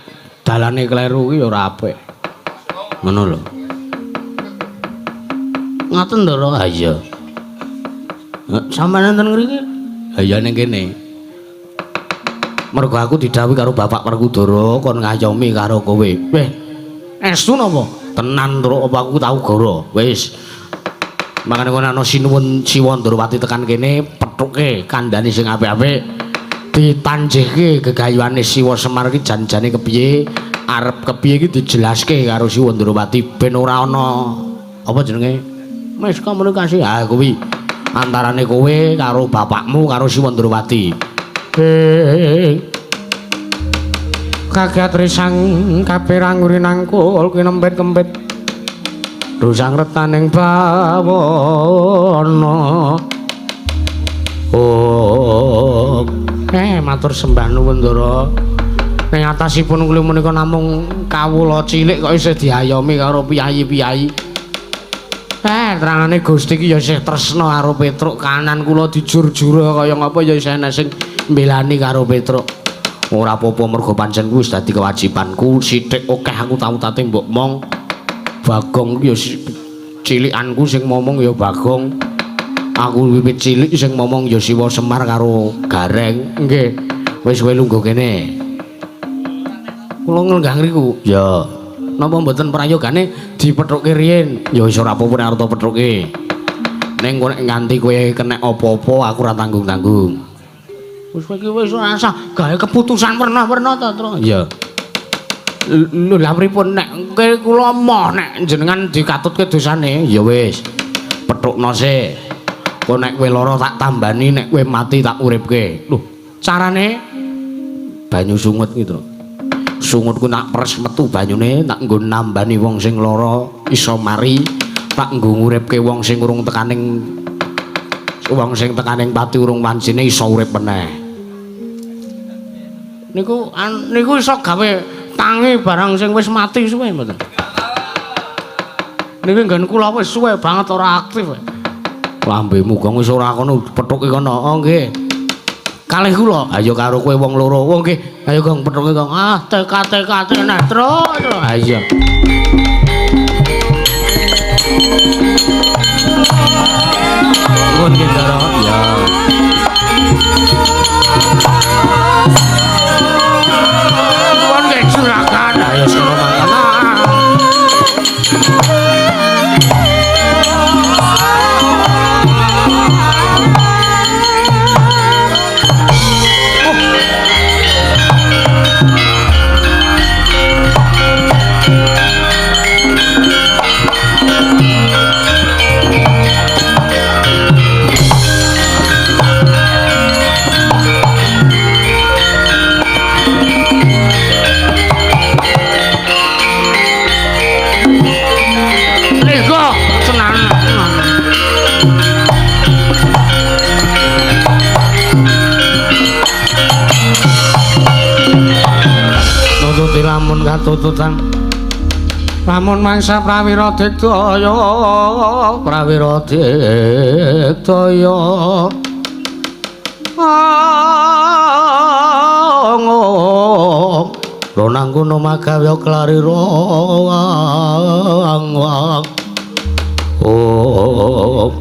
dalane kleru ki ya ora apik. Ngono lho. Ngaten Ndara? Ha iya. Sampeyan enten ngriki? Ha iya ning kene. Mergo aku didhawuhi karo Bapak Werkudara kon ngayomi karo kowe. Weh, estu napa? Tenan Ndara, apa aku tau goro? Wis. Makane kono ana sinuwun Siwa Ndrawati tekan kene, pethuke kandhane sing apik-apik. Ditanjihke gegayuhane Siwa Semar iki janjane kepiye, arep kepiye iki dijelaske karo Siwa Ndrawati ben ora ana apa jenenge? Miskomunikasi. Ha kuwi antarane kowe karo bapakmu karo Siwa Ndrawati. Kaget risang kaperang rinangkul kinempit-kempit rusang retaning bawana. Oh, matur sembah nuwun Ndara. Ning atasipun kula menika namung kawula cilik kok isih diayomi karo piyayi-piyayi. Terangane Gusti iki ya isih tresna karo Petruk, kanan kula dijur-jura kaya ngapa ya isih ana sing mbelani karo Petruk. Ora apa-apa mergo pancen kuwi wis dadi kewajibanku. Sithik akeh aku tau tate mbok mong. Bagong ya cilikanku sing momong ya Bagong. Aku wiwit cilik sing momong ya Siwa Semar karo Gareng. Nggih. Wis kowe lungguh kene. Kula nglenggang ngriku. Ya. Napa mboten prayogane dipethukke riyin? Ya wis ora apa-apa nek arep pethukke. Ning kok nek nganti kowe kenek apa-apa aku ora tanggung-tanggung. Wis kowe iki wis ora usah gawe keputusan werna-werna to, Tru. Iya. Lho lha pripun nek kowe kula emoh nek jenengan dikatutke dosane? Ya wis. Pethukno sik. Kok nek kowe lara tak tambani, nek kowe mati tak uripke. Lho, carane banyu sungut gitu. Sungutku tak pres metu banyune, tak nggo nambani wong sing lara iso mari, tak nggo nguripke wong sing urung tekaning wong sing tekaning pati urung wancine iso urip meneh. Niku niku iso gawe tangi barang sing wis mati suwe mboten? Niki nggon kula wis suwe banget ora aktif. Lambemu gong wis ora kono pethuke kono. Oh nggih. Kalih kula, ayo karo kowe wong loro. Oh nggih, ayo gong pethuke gong. Ah, TK TK tenan terus. Ha iya. Nuwun nggih, Ndara. Ya. Nuwun nggih juragan. Ayo sira mangan. Lamun katututan lamun mangsa prawira digdaya prawira digdaya ronang kono magawe klarira wang wang. Oh,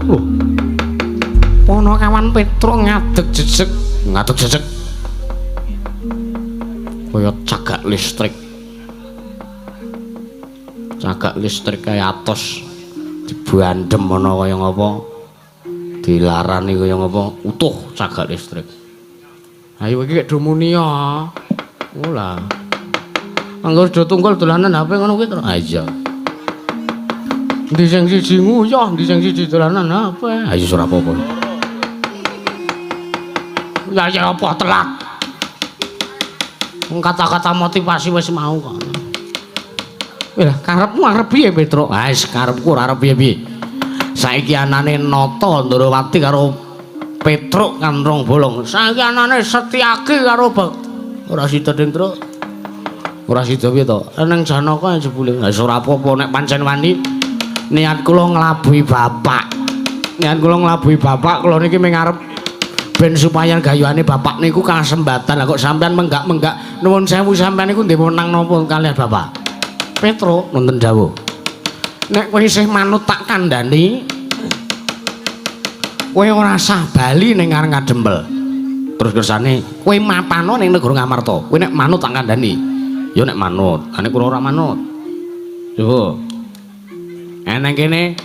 Ponokawan Petruk ngadeg jejeg, ngadeg jejeg kaya cagak listrik. Cagak listrik kaya atos dibandem ana kaya ngapa, dilarani kaya ngapa, utuh cagak listrik. Ayo iki do muni ya. Oh lah. Anggo do tunggul dolanan HP ngono kuwi to. Ha iya. Endi sing siji nguyah, endi sing siji dolanan HP. Ha iya ora apa-apa. Ya ya apa telat. Kata-kata motivasi wis mau kok. Lah karepmu arep piye Petruk? Ah wis karepku ora arep piye-piye. Saiki anane Nata Ndrawati karo Petruk kanrong bolong. Saiki anane Setyaki karo Bek. Ora sida ding, Truk. Ora sida piye to? Nang Janaka jebule. Lah wis ora apa-apa nek pancen wani. Niat kula nglabuhi bapak. Niat kula nglabuhi bapak kula niki mung arep ben supaya gayuhane bapak niku kasembatan. Lah kok sampean menggak-menggak nuwun sewu sampean niku ndek wenang napa kalian bapak? Petruk wonten dawuh. Nek kowe isih manut tak kandhani, kowe ora sah bali ning Ngadempel. Terus kersane kowe mapano ning negara Ngamarta. Kowe nek manut tak kandhani. Ya nek manut, nek kula ora manut. Coba. Eneng kene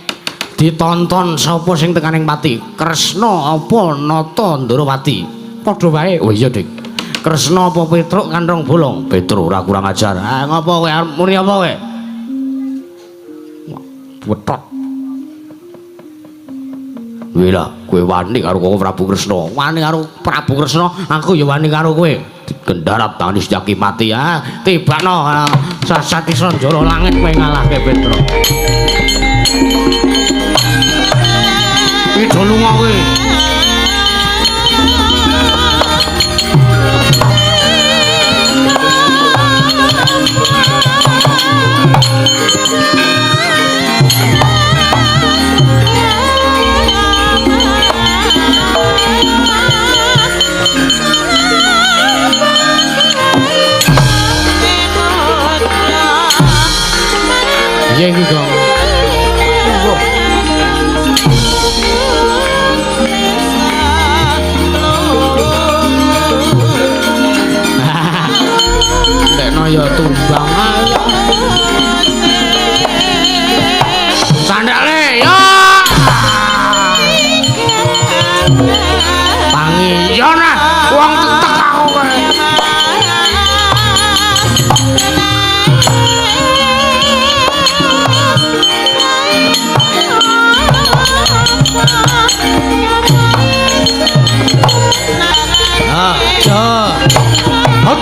ditonton sapa sing tekaning pati? Kresna apa Nata Ndrawati? Padha wae. Oh iya, Dik. Kresna apa Petruk kanthong bolong? Petruk ora kurang ajar. Ah ngopo kowe arep muni apa kowe? Wetot. Wila, kowe wani karo Koko Prabu Kresna. Wani karo Prabu Kresna, aku ya wani karo kowe. Digendarap tangane Setyaki mati. Ah, tibakno sasat iso njara langit kowe ngalahke Petruk. Iki do lunga kowe. Iya iki, Gong. Ndekno ya tumbang ae. Sandale yo. Tangi yo nah, wong tetek aku kowe. Ah, yo. Hot.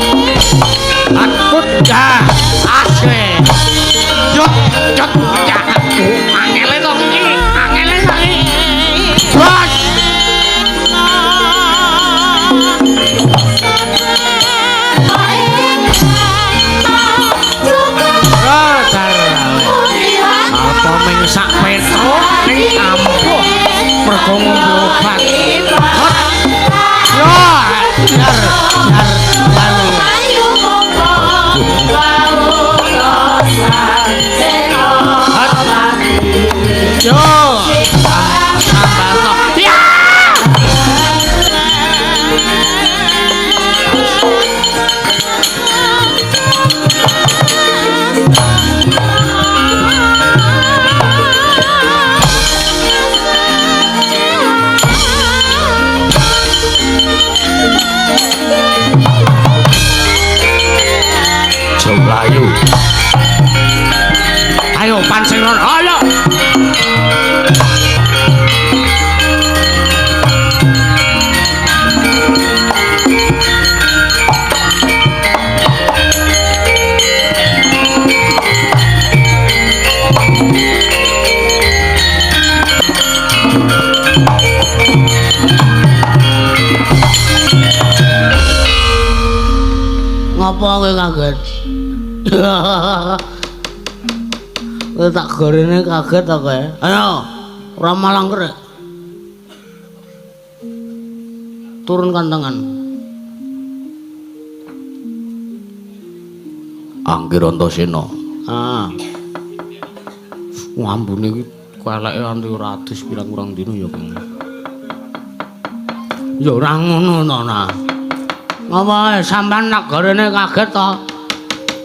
Akut ya. Asle. Yot, yot, ya. Angele to iki, angele to iki. Bos. Apa ming sak Petruk ning ampuh mergo ngombe obat. Hot. Yo, jar, jar, jar. Yo, ya. Jomlayu. Ayo pancing ron, ayo. Ngopo kowe kaget? Kowe tak gorene kaget ta kowe? Ayo, ora malang krek. Turunkan tangan. Angger Antasena. Ah. Ambune iki keleke anti ora adus pirang-pirang dina ya, Kang. Ya ora ngono to, nah. Ngapa sampean nak gorene kaget to?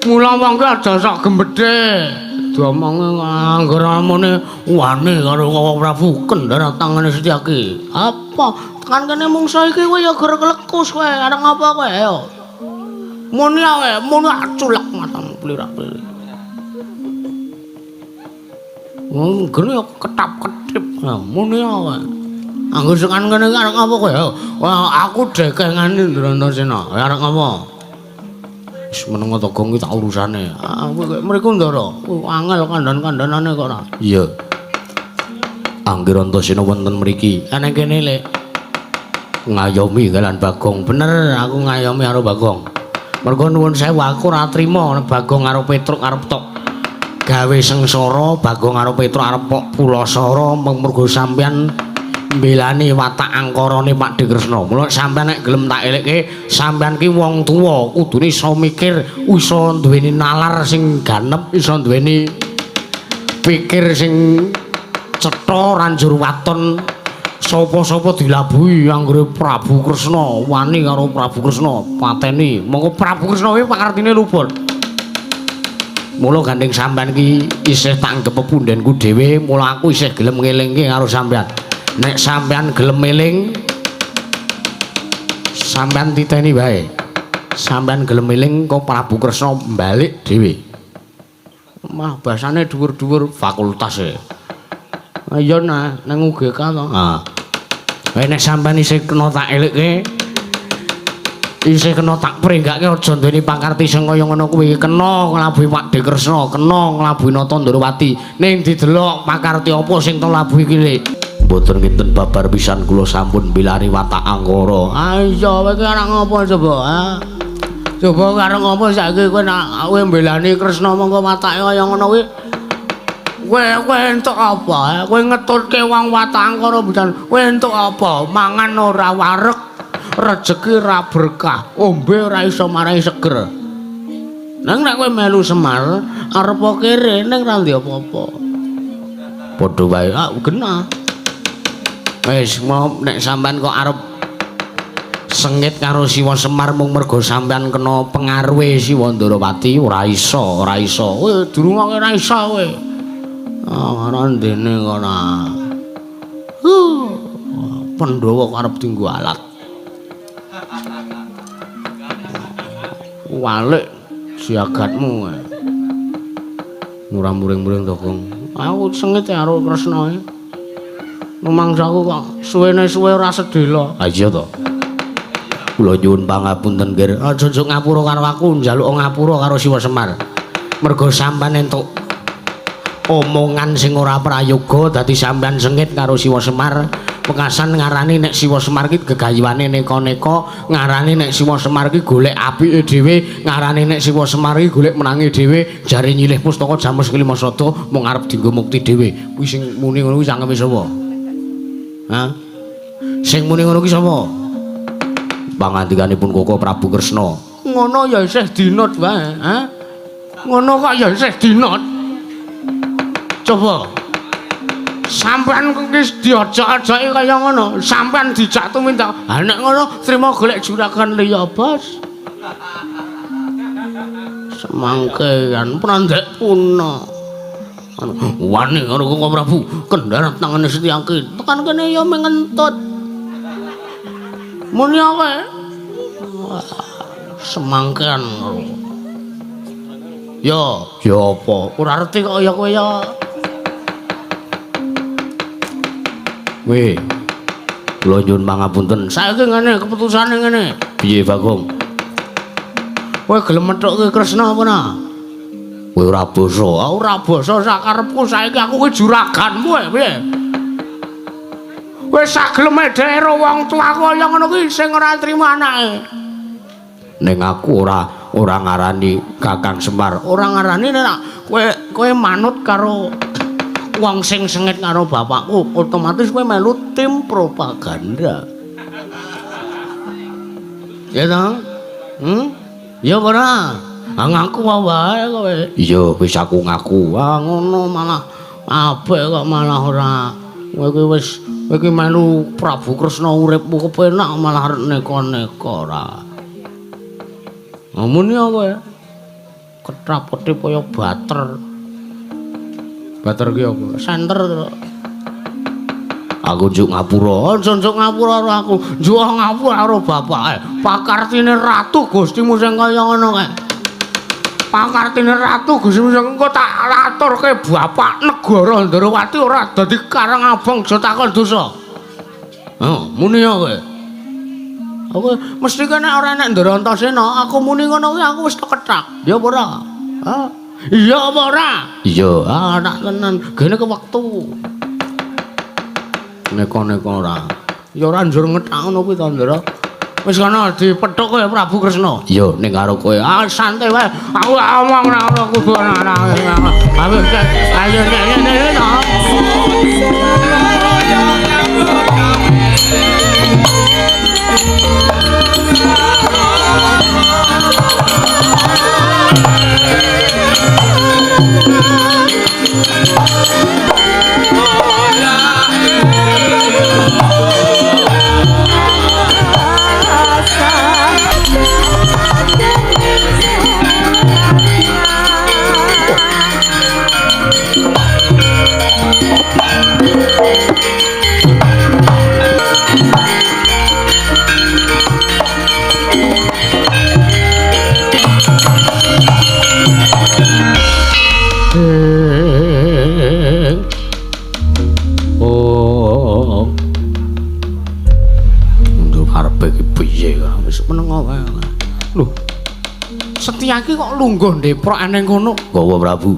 Mula wong ki aja sok gembedhe. Diomongi angger amune wani karo Koko Prabu kendara tangane Setyaki. Apa? Tekan kene mungsa iki kowe ya ger klekus kowe. Arep ngapa kowe? Ayo. Muni ae, muni culek matamu plirak-plirik. Wong gene ketap-ketip. Muni ae. Angger tekan kene iki arep ngapa kowe? Wah, aku dekengane Ndrantasena. Arep ngapa? Wis meneng to Gong iki tak urusane. Ah, kowe mriku Ndara. Angel kandhan-kandhanane kok ora. Iya. Angger Antasena wonten mriki. Ana kene Lek. Ngayomi kalian Bagong. Bener aku ngayomi karo Bagong. Mergo nuwun sewu aku ora trima Bagong karo Petruk arep tok gawe sengsara, Bagong karo Petruk arep pok pulasara mergo sampeyan mbelani watak angkarane Pakdhe Kresna. Mula sampeyan nek gelem tak elekke, sampeyan ki wong tuwa, kudune iso mikir, iso duweni nalar sing ganep, iso duweni Pikir sing cetha ora njur waton sapa-sapa dilabuhi anggere Prabu Kresna wani karo Prabu Kresna pateni. Monggo Prabu Kresna kuwi pakartine luput. Mula gandeng sampean iki isih tak anggep pepundhenku dhewe, mula aku isih gelem ngelingke karo sampean. Nek sampean gelem eling, sampean titeni wae. Sampean gelem eling kok Prabu Kresna balik dhewe. Mah basane dhuwur-dhuwur fakultas e. Ayo nah nang UGK to. Ha. Nek sampean isih kena tak elikke, isih kena tak prenggake aja duweni pakarti sing kaya ngono kuwi. Kena nglabuhi Pakdhe Kresna, kena nglabuhi Nata Ndrawati. Ning didelok pakarti apa sing to labuhi ki, Lik? Mboten kinten babar pisan kula sampun bilari watak angkara. Ah iya, kowe iki arep ngopo coba, ha? Coba arep ngopo saiki kowe nek kowe mbelani Kresna mongko watake kaya ngono kuwi. Kowe entuk apa? Kowe ngetutke wong watak angkara pisan. Kowe entuk apa? Mangan ora wareg, rejeki ra berkah, ombe ora iso marai seger. Nang nek kowe melu Semar, arep kere ning ra ndek apa-apa. Padha wae, ah genah. Wis mau nek sampean kok arep sengit karo Siwa Semar mung mergo sampean kena pengaruhe Siwa Ndrawati, ora iso, ora iso. Kowe durungoke ora iso kowe. Ah, ora ndene kono. Pandhawa kok arep dienggo alat. Walik siagatmu. Ora muring-muring to, Gong. Aku sengit karo Kresna iki. Rumangsaku kok suwene suwe ora sedhela. Ha iya to. Kula nyuwun pangapunten, Nggir. Aja njuk ngapura karo aku, njaluk ngapura karo Siwa Semar. Mergo sampean entuk omongan sing ora prayoga dadi sampean sengit karo Siwa Semar. Pekasan ngarani nek Siwa Semar iki gegayuhane neka-neka, ngarani nek Siwa Semar iki golek apike dhewe, ngarani nek Siwa Semar iki golek menange dhewe, jare nyilih pustaka Jamus Kelima Sada mung arep dienggo mukti dhewe. Kuwi sing muni ngono kuwi cangkeme sapa? Hah? Sing muni ngono kuwi sapa? Pangandikanipun Koko Prabu Kresna. Ngono ya isih dinut wae, ha? Ngono kok ya isih dinut. Coba sampean wis diajak-ajaki kaya ngono, sampean dijak tumindak. Ha nek ngono trimo golek juragan liya, Bos. Semangkean prandek puna. Wani karo Koko Prabu, kendharat tangane Setyaki. Tekan kene ya mengentut. Muni kowe. Semangkean karo. Ya, ya apa? Ora reti kok ya kowe ya. Weh, kula nyuwun pangapunten. Saiki ngene keputusane ngene. Piye, Bagong? Kowe gelem methukke Kresna apa ora? Kowe ora basa. Ora basa sakarepku saiki aku kuwi juraganmu e, piye? Wis sageleme dhek wong tuaku kaya ngono kuwi sing ora trimo anake. Ning aku ora ngarani Kakang Semar. Ora ngarani nek kowe manut karo wong sing sengit karo bapakku, otomatis kowe melu tim propaganda. Ya ta? Ya ora? Ah ngaku wae kowe. Iya, wis aku ngaku. Ah ngono malah apik kok malah ora. Kowe iki wis kowe iki melu Prabu Kresna uripmu kepenak malah arep neka-neka ora. Muni kowe. Ketap-ketip kaya bater. Bater ki apa? Senter to. Aku njuk ngapura. Aja njuk ngapura karo aku. Njuk ngapura karo bapake. Pakartine ratu Gustimu sing kaya ngono kae. Pakartine ratu Gustimu sing engko tak aturke bapak negara Ndrawati ora dadi karang abang aja takon dosa. Oh, muni ya kowe. Aku mesti kene ora enek Ndrantasena, aku muni ngono kuwi aku wis kethak. Ya apa ora? Ha? Iya apa ora? Iya, ah tak tenan. Gene ke wektu. Neka-neka ora. Ya ora njur ngethak ngono kuwi to, Ndra. Wis kono dipethuk kowe Prabu Kresna. Iya, ning karo kowe. Ah santai wae. Aku omong ora ora kudu ora. Ayo ayo ngene to. Setyaki kok lungguh ndeprok ning kono. Gawa Prabu.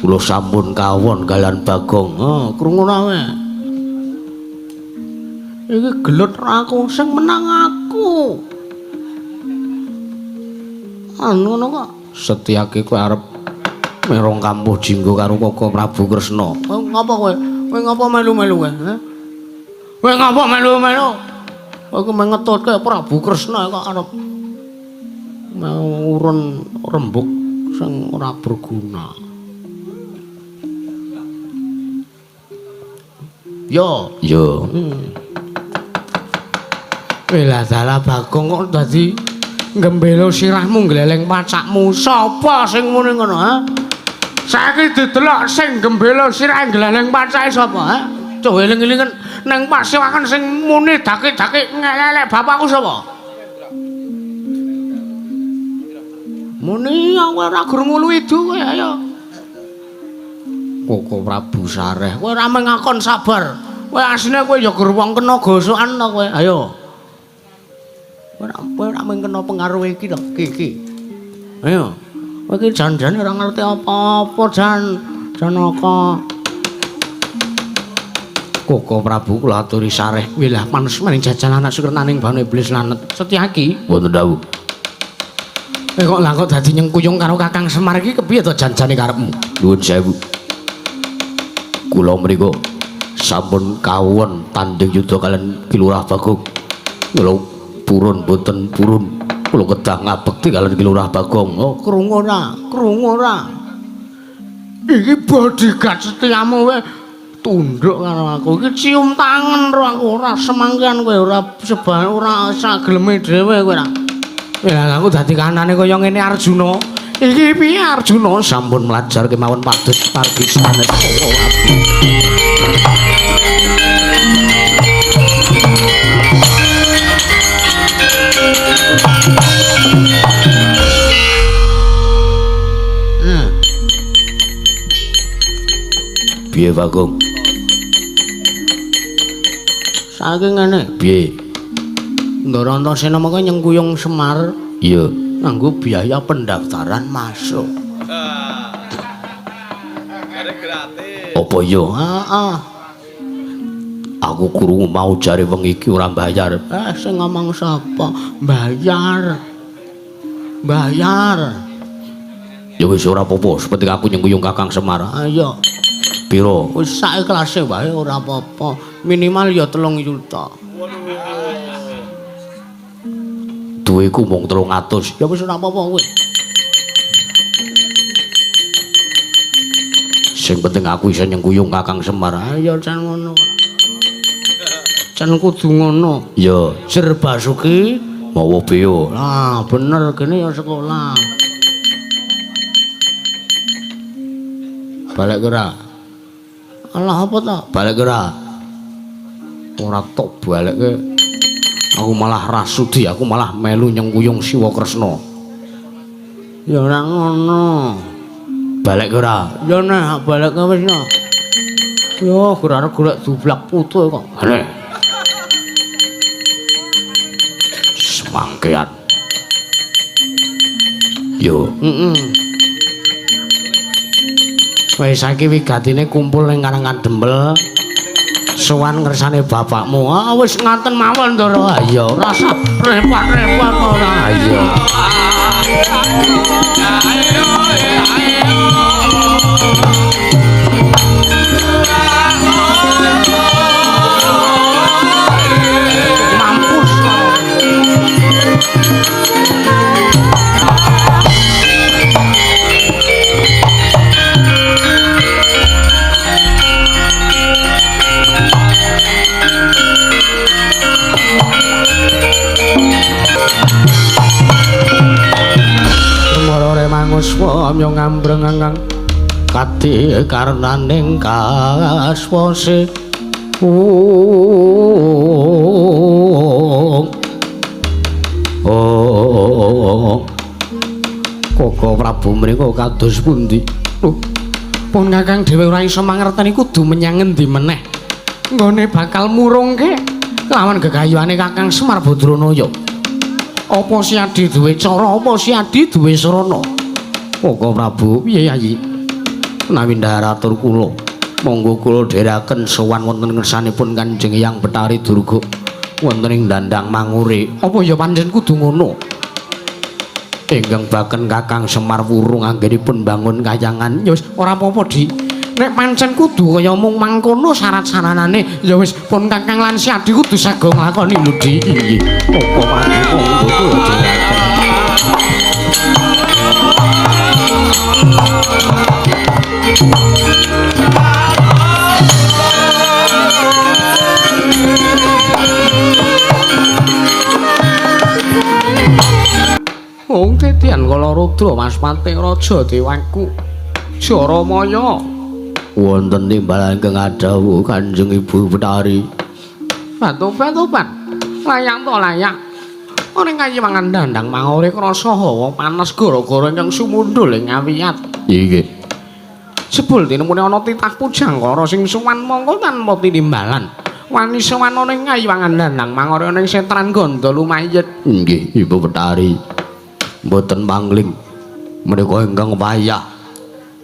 Kula sampun kawon kalian Bagong. Oh, krungu wae. Iki gelut aku sing menang aku. Anu ngono kok. Setyaki kowe arep merong kampuh jinggo karo Koko Prabu Kresna. Kowe ngapa kowe? Kowe ngapa melu-melu kowe? Kowe ngapa melu-melu? Kowe ku mengetutke Prabu Kresna kok arep mau urun rembug sing ora berguna. Yo, yo. Welah dalah Bagong kok dadi gembelo sirahmu gleleng pacakmu. Sapa sing muni ngono, ha? Saiki didelok sing gembelo sirah gleleng pacake sapa, ha? Coba eling-elingen nang pasewakan sing muni daki-daki ngelelek bapakku sapa? Muni aku ora gur ngulu idu kowe ayo. Koko Prabu Sareh, kowe ora mengakon sabar. Kowe asline kowe ya gur wong kena gosokan to kowe. Ayo. Kowe ora mung kena pengaruh iki to, iki. Ayo. Kowe iki jan-jane ora ngerti apa-apa, Jan. Janaka. Koko Prabu kula aturi sareh wilah manus maring jajan anak sukernaning banu iblis lanet. Setyaki wonten dawuh. Kok lah kok dadi nyengkuyung karo Kakang Semar iki kepiye to jan-jane karepmu? Nuwun sewu. Kula mriku sampun kawon tanding yuda kalian Ki Lurah Bagong. Kula purun boten purun. Kula kedah ngabekti kalian Ki Lurah Bagong. Oh, krungu ora? Krungu ora? Iki bodyguard setiamu kowe tunduk karo aku. Iki cium tangan karo aku ora semangkian kowe ora sebab ora sageleme dhewe kowe ora. Lah aku dadi kanane kaya ngene Arjuna. Iki piye Arjuna sampun mlajar kemawon pados pargisane. Piye Bagong? Saiki ngene. Piye? Ndara Antasena mengko nyengkuyung Semar. Iya, nganggo biaya pendaftaran masuk. Apa iya? Heeh. Aku krungu mau jare wengi iki ora bayar. Sing ngomong sapa? Bayar. Bayar. Ya wis ora apa-apa, sepenting aku nyengkuyung Kakang Semar. Ayo. Piro? Wis sak ikhlase wae ora apa-apa. Minimal ya 3 juta. Duweku mung 300. Ya wis ora apa-apa kowe. Sing penting aku iso nyengkuyung Kakang Semar. Ayo jan ngono. Jan kudu ngono. Ya, Jer Basuki mawa beo. Lah bener kene ya sekolah. Balik ora? Alah apa ta? Balik ora? Ora tok balekke. Aku malah rasudi, aku malah melu nyengkuyung Siwa Kresna. Ya ora ngono. Balik ora? Ya nek balik wis no. Yo ora arep golek dublak putu kok. Hene. Semangkean. Yo. Heeh. Wis saiki wigatine kumpul ning Karangan Dempel. Sowan ngersane bapakmu. Ah wis ngaten mawon Ndara. Ya ora usah repot-repot ora. Iya. Mampus. Manguswa amyo ngambreng angkang kadi karnaning kaswase. Oh. Koko Prabu mriku kados pundi? Pun Kakang dhewe ora iso mangerteni kudu menyang ngendi meneh. Nggone bakal murungke lawan gegayuhane Kakang Semar Badranaya. Apa Siadi duwe cara, apa Siadi duwe sarana? Monggo Prabu, piye Yayi? Menawi ndhahar atur kula, monggo kula dherekaken sowan wonten ngersanipun Kanjeng Hyang Bathari Durga wonten ing Dandang Mangure. Apa ya pancen kudu ngono? Ingkang baken Kakang Semar wurung anggenipun bangun kayangan. Ya wis ora apa-apa, Dik. Nek pancen kudu kaya mung mangkono syarat saranane, ya wis pun Kakang lan Siadi kudu sago nglakoni lho, Dik. Inggih. Apa mangko monggo kula dherekaken. Wong tetian kala rudra Maspati raja dewaku Jaramaya. Wonten timbalan ingkang adhawuh Kanjeng Ibu Bathari. Batu-batuban layak to layak. Ora kayiwangan Dandang Mangore krasa hawa panas gara-gara ingkang sumundhul ing awiyat. Inggih. Jebul tinemune ana titah pujangkara sing sowan mongko tanpa tinimbalan. Wani sowan ana ing kayiwangan Dandang Mangore ana ing setran Ganda lumayit. Inggih, Ibu Bathari. Mboten mangling menika ingkang wayah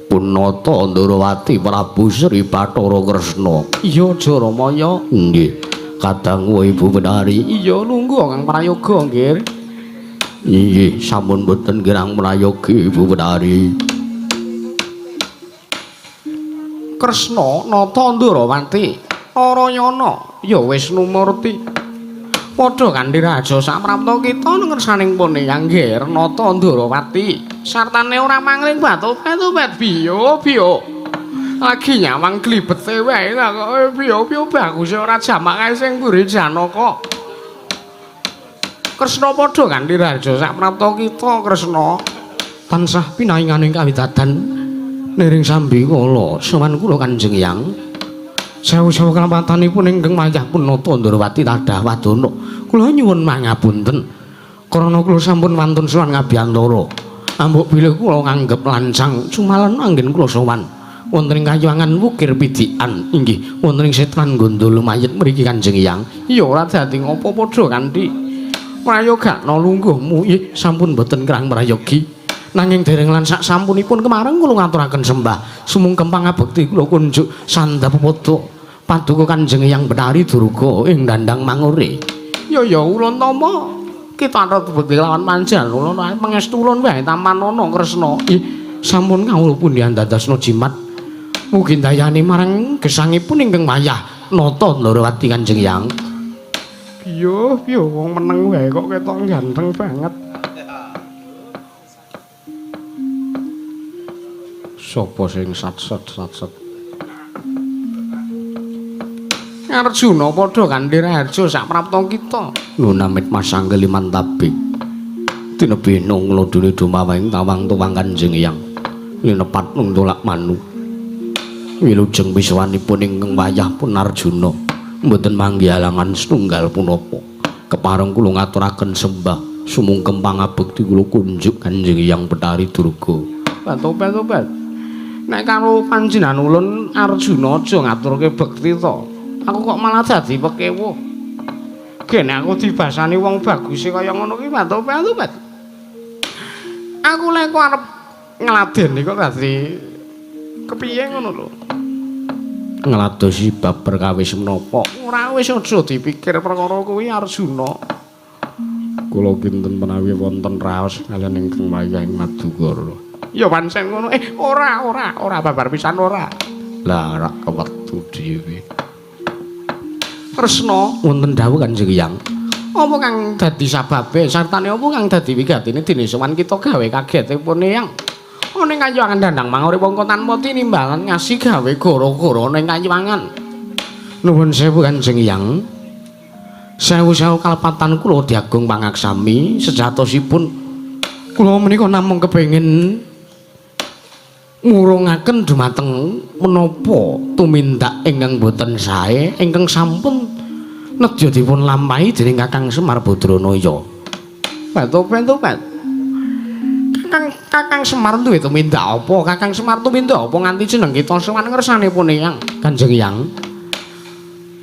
Punata Ndarawati Prabu Sri Bathara Kresna. Iya Jaramaya. Nggih. Kadangu Ibu Bathari. Iya lungguh Kang Prayoga nggih. Inggih, sampun mboten kirang prayogi Ibu Bathari. Kresna nata Ndarawati Narayana ya Wisnu Murti. Padha kanthi raja saprapta kita ngersaning pun Eyang Ger nata Ndarawati sartane ora mangling batu-batu biyo biyo lagi nyawang glibete wae kok biyo biyo bagus ora jamak kae sing mburi Janaka. Kresna padha kanthi raja saprapta kita Kresna tansah pinainganing kawidadan niring sambi kala sowan kula Kanjeng Hyang. Sewu-sewu kalepatanipun ingkang wayah Punata Ndarawati tadah wadana. Kula nyuwun mangapunten krana kula sampun wantun sowan ngabiyantara. Ambok bilih kula nganggep lancang cumalen anggen kula sowan wonten ing kayangan Wukir Pidikan inggih wonten ing setran Ganda lumayit mriki Kanjeng Hyang. Iya ora dadi ngopo padha kanthi prayogakna lungguhmu. Ih sampun boten kirang prayogi. Nanging dereng lan sak sampunipun kemareng kula ngaturaken sembah sumungkem pangabekti kula kunjuk sandhap padha paduka Kanjeng Hyang Bathari Durga ing Dandang Mangure. Ya ya ulun tama kita anut bekti lawan panjenengan ulun pangestu ulun wae tampanana Kresna. Ih sampun kawula pundi andadosna jimat mugi ndayani marang gesangipun ingkang wayah nata Ndarawati Kanjeng Hyang. Piyo piyo wong meneng wae kok ketok ganteng banget. Sopo sing sat-sat sat-sat? Arjuna padha kanthi raharja saprapta kita. Nunamit masangge liman tabi. Tinebih nung lodone dumaweng tawang tuwang Kanjeng Hyang. Linepat nung tolak manu. Wilujeng wiswanipun ingkang wayah pun Arjuna mboten manggi halangan setunggal punapa. Kepareng kula ngaturaken sembah sumungkem pangabekti kula kunjuk Kanjeng Hyang Bathari Durga. Batu-batu. Nek karo panjenengan ulun Arjuna aja ngaturke bekti to. Aku kok malah dadi pekewuh. Gene aku dibasani wong baguse kaya ngono ki batu-batu. Aku lek kok arep ngladeni kok dadi kepiye ngono lho. Ngladosi bab perkawis menapa? Ora wis aja dipikir perkara kuwi Arjuna. Kula kinten menawi wonten raos kaliyan ingkang wayah ing Madukara. Ya pancen ngono. Ora babar pisan ora. Lah rak kewektu dhewe. Kresna wonten dawuh Kanjeng Hyang. Apa kang dadi sababe sartane apa kang dadi wigatine dene sowan kita gawe kagetipun Eyang. Ana ing kayiwangan Dandang Mangure wong tanpa tinimbalan ngasih gawe gara-gara ning kayiwangan. Nuwun sewu Kanjeng Hyang. Sewu-sewu kalepatan kula diagung pangaksami sejatosipun kula menika namung kepengin murungaken dumateng menapa tumindak ingkang boten sae ingkang sampun nedya dipun lampahi dening Kakang Semar Badranaya. Batu-batu. Kakang Semar duwe tumindak apa? Kakang Semar tumindak apa nganti jeneng kita sowan ngersanipun Eyang Kanjeng Hyang?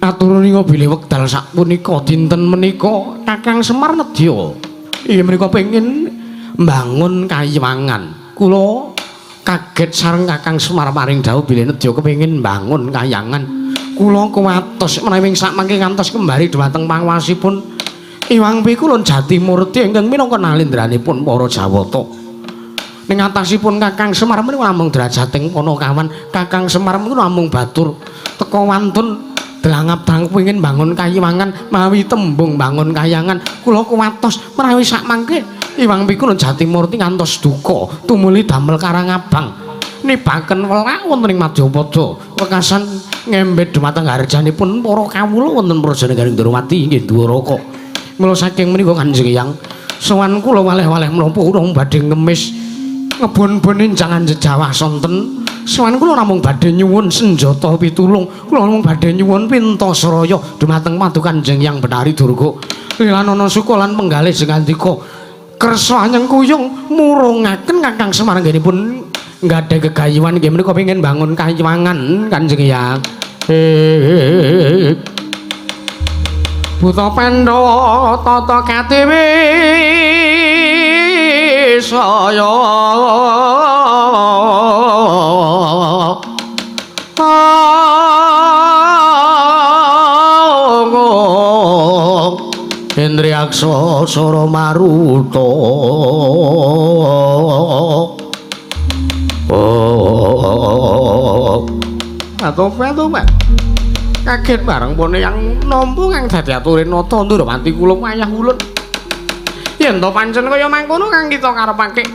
Aturun ing bilih wekdal sapunika dinten menika Kakang Semar nedya Inggih menika pengin mbangun kayiwangan. Kula kaget sareng Kakang Semar paring dawuh bilih nedya kepengin mbangun kayangan. Kula kuwatos menawi sak mangke ngantos kembali dhumateng panguwasipun Iwang Pikulun Jatimurti ingkang minangka nalindranipun para Jawata. Ning atasipun Kakang Semar menika namung derajating panakawan. Kakang Semar menika namung batur teka wantun drangap-drangap pengin bangun kayiwangan mawi tembung bangun kayangan. Kula kuwatos menawi sak mangke Iwang Pikulun Jatimurti ngantos duka tumuli damel Karang Abang nibaken welak wonten ing Madyapada wekasan ngembet dhumateng harjanipun para kawula wonten Praja Negari Ndorowati inggih Dwaraka. Mula saking menika Kanjeng Hyang sowan kula waleh-waleh menapa kula badhe ngemis ngebon-bon jangan jejawah sonten. Sowan kula namung badhe nyuwun senjata pitulung, kula namung badhe nyuwun pintasraya dumateng Paduka Kanjeng Hyang Betari Durga. Lilanana suka lan penggalih jengandika kersa anyengkuyung murungaken Kakang Semar anggenipun nggadhahi gegayuhan inggih menika pengin bangun kayiwangan Kanjeng Hyang. Buta Pandhawa tata katiwi saya Indriyaksa Sara Maruta. Oh, atope kaget bareng pone yang nampa kang dadi ature nata Ndrawati kula wayah ulun. Yen to pancen kaya mangkono kang kita karepake.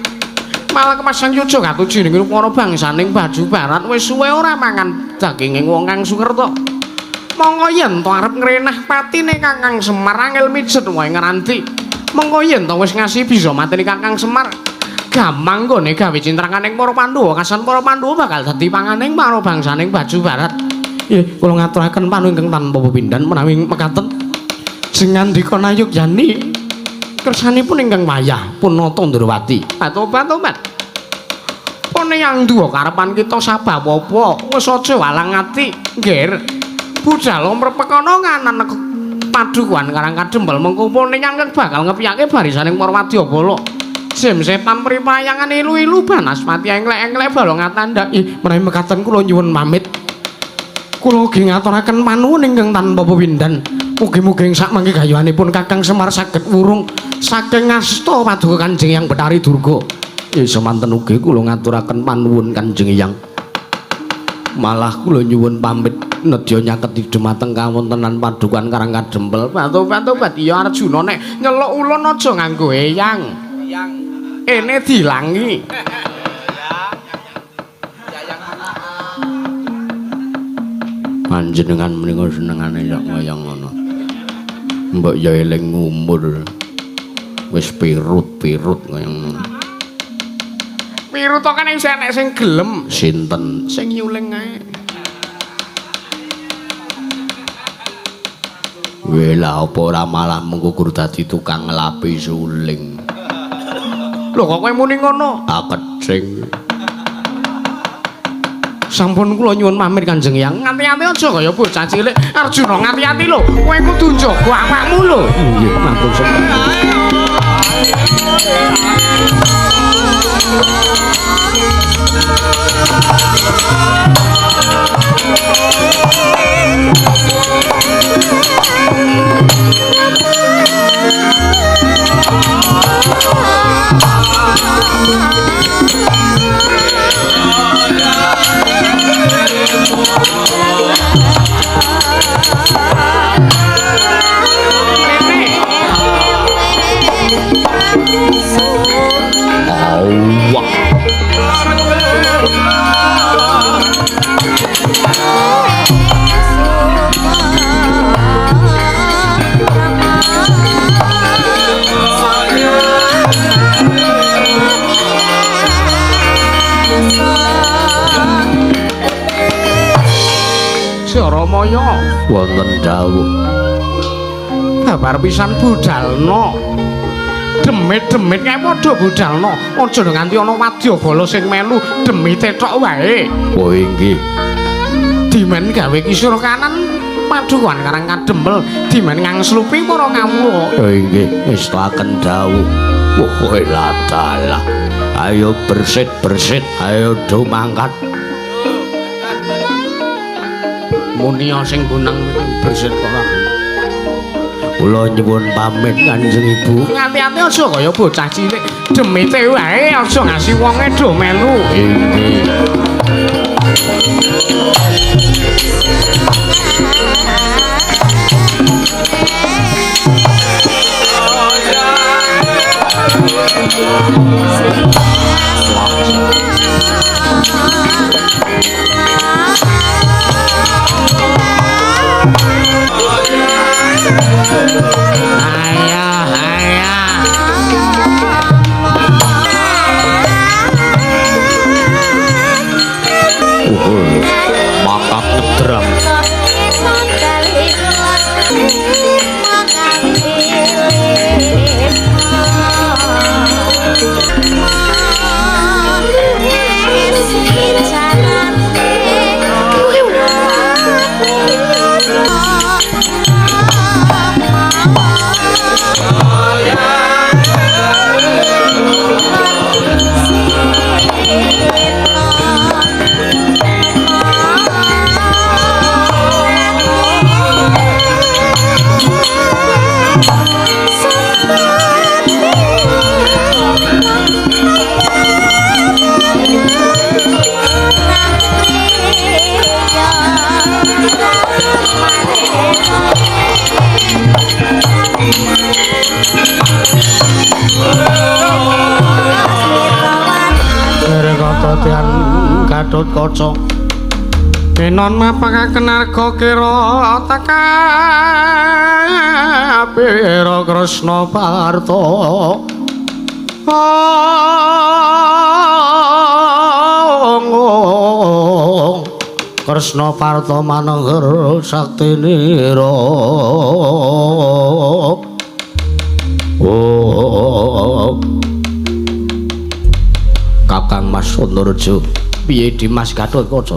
Malah kepasang yuja katuju ning para bangsaning baju barat wis suwe ora mangan daginging wong kang sukerta. Monggo yen to arep ngrenah patine Kakang Semar angel mijet wae ngranti. Monggo yen to wis ngasih bisa mateni Kakang Semar. Gampang nggone gawe cintrakaning para Pandhawa, kasan para Pandhawa bakal dadi panganing para bangsaning baju barat. Nggih, kula ngaturaken panuwun ingkang tanpa pepindhan menawi mekaten jengandika nayugyani kersanipun ingkang wayah Punata Ndrawati. Atobat-tobat. Pone yang duwa karepan kita sabab apa? Wis aja walang ati, nggir. Budal mrepekana nganan padukuhan Karang Kadempel mengko pone yang bakal ngepiyake barisaning para wadyabala. Sim setan pripayangan ilu-ilu banaspati englek-englek balong atandha. Ih, menawi mekaten kula nyuwun pamit. Kula ugi ngaturaken panuwun ingkang tanpa pepindhan. Mugi-mugi ing sak mangke gayuhanipun Kakang Semar saged wurung saking asta Paduka Kanjeng Hyang Betari Durga. Ih, semanten ugi kula ngaturaken panuwun Kanjeng Hyang. Malah kula nyuwun pamit nedya nyaketi dumateng kawontenan padukuhan Karang Kadempel. Batu-batu iya Arjuna nek nyeluk ulun aja nganggo eyang. Eyang. Ene dilangi. Panjenengan menika senengane sak kaya ngono. Mbok ya eling umur. Wis pirut-pirut kaya ngono. Pirut kok nek isih enek sing gelem. Sinten? Sing nyuling ae. Weh lah apa ora malah mengko guru dadi tukang ngelapi suling. Lho kok kowe muni ngono? Ah kecing. Sampun kula nyuwun pamit Kanjeng Hyang. Ngati-ati aja kaya bocah cilik. Arjuna ngati-ati lho. Kowe kudu njaga awakmu lho. Nggih, matur sembah. Awak. Jaramaya wonten dawuh. Babar pisan budalna. Demit-demit kae padha budalna. Aja nganti ana wadyabala sing melu demite tok wae. Oh inggih. Dimen gawe kisur kanan Padukuhan Karang Kadempel dimen ngangslupi para kawula. Ya inggih, ngestakaken dawuh. Wah, ladalah. Ayo bersit-bersit, ayo do mangkat. Munia sing bonang bersit ora. Kula nyuwun pamit Kanjeng Ibu. Ngati-ati aja kaya bocah cilik, demite wae aja ngasi wonge do melu. Inggih. Ayah, ayah. Mangkat ngedram. Gatotkaca Kenon mapakaken arga kira takabira Kresna Parta. Kresna Parta manengger saktinira. Oh. Kakang Mas Antareja, piye Dimas Gatotkaca?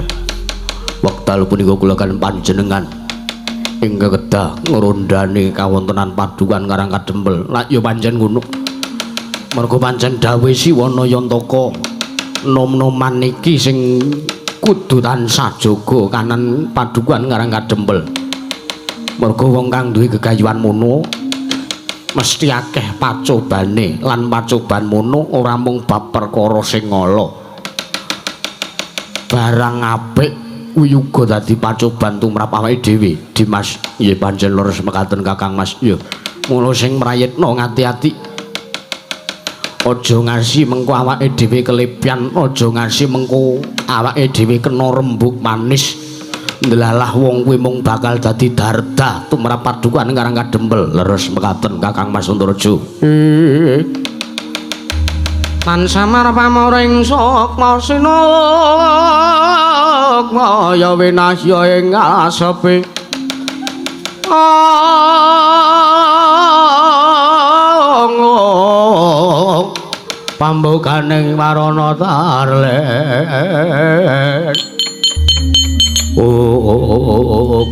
Wekdal punika kula kan panjenengan ingkang kedah ngrondani kawontenan padukan Karang Kadempel. Lah ya pancen ngono. Mergo pancen dawuhe Siwana Yantaka nom-noman iki sing kudu tansah jaga kanan padukan Karang Kadempel. Mergo wong kang duwe gegayuhan mono mesti akeh pacobane lan pacoban mono ora mung bab perkara sing ala. Barang apik kuwi uga dadi pacoban tumrap awake dhewe. Dimas, nggih pancen leres mekaten Kakang Mas. Ya, mula sing mrayitna ngati-ati. Aja ngasi mengko awake dhewe kelebihan, aja ngasi mengko awake dhewe kena rembug manis. Ndelalah wong kuwi mung bakal dadi darda tumrap padukan Karang Kadempel. Leres mekaten Kakang Mas Antareja. Tan samar pamoring sukma sinukma ya winasya ing asepe. Pambukaning warana tarlen. Oh.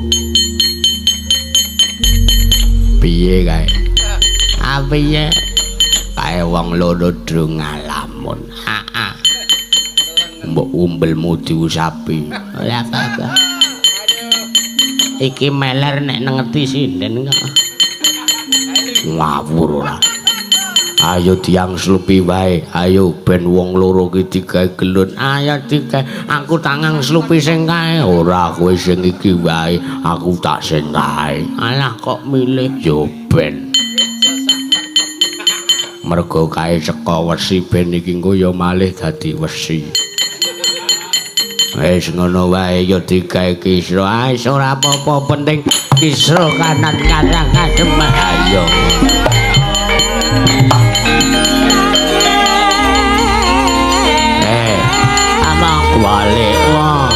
Piye kae? Ah piye? Kae wong loro dro ngalamun. Heeh. Mbok umbelmu diusapi. Ora apa-apa. Iki meler nek ngerti sinden kok. Ngawur ora. Ayo diangslupi wae, ayo ben wong loro ki digawe gelut. Ayo digawe, aku tak ngangslupi sing kae. Ora, kowe sing iki wae, aku tak sing kae. Alah kok milih. Yo ben. Mergo kae saka wesi ben iki engko ya malih dadi wesi. Wis ngono wae ya digawe kisra. Ah wis ora apa-apa, penting kisra kanan Karang Kadempel. Ayo. Amang wale wah.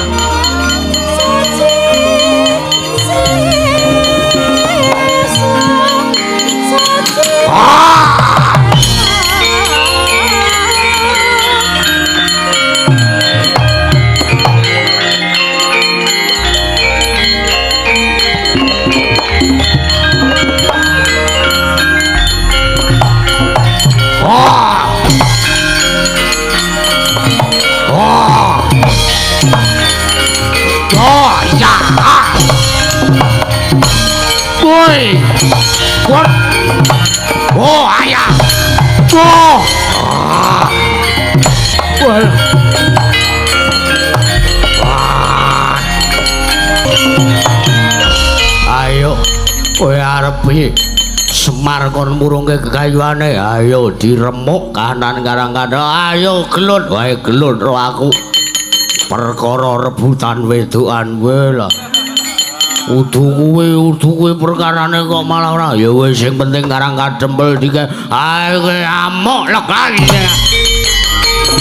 What? Oh, ayah. Oh. Wah. Wah. Ayo, kowe arep piye? Semar kon murungke kekayuane. Ayo diremuk kanan karang kanan. Ayo gelut, wae gelut ro aku. Perkara rebutan wedokan kowe lah. Udu kuwi perkarane kok malah ora. Ya wis sing penting karang kadempel dike. Ayo kowe amuk legan.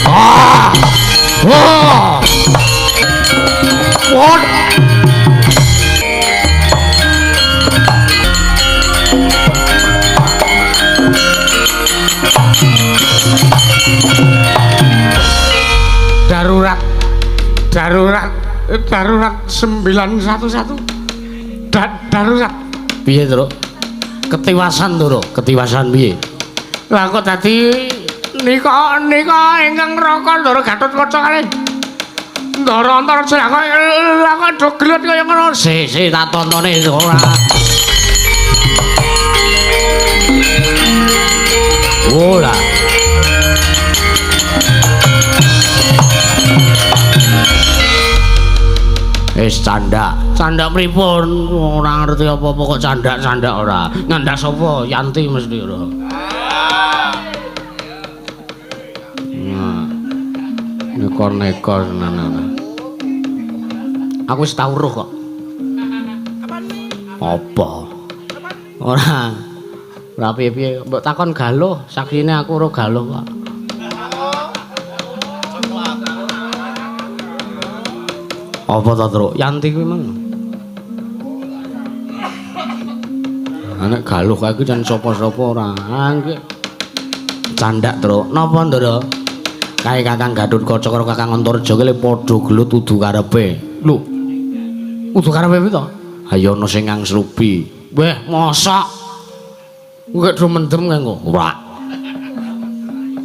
Ah! Oh! What? Darurat. Darurat. Darurat 911. Darurat. Piye, Truk? Ketiwasan, Truk. Ketiwasan piye? Lah kok dadi nika ingkang raka Ndara Gatotkaca kalih Ndara Antareja kok lah kok do gelut kaya ngono. Sik, sik tak tontone ora. Oh lah. Wis candak. Candak pripun? Ora ngerti apa-apa kok candak-candak ora. Ngandak sapa? Yanti mesti ora. Neko-neko tenan ora. Aku wis tau roh kok. Apa? Ora. Ora piye-piye. Mbok takon Galuh, saksine aku ora Galuh kok. Apa ta, Truk? Yanti kuwi mang. Nek Galuh kae iki jan sapa-sapa ora. Nggih. Candak, Truk. Napa, Ndara? Kae Kakang Gatotkaca karo Kakang Antareja ki le padha gelut udu karepe. Lho. Udu karepe piye to? Ha ya ana sing ngangslupi. Weh, mosok. Kowe do mendem kae engko. Ora.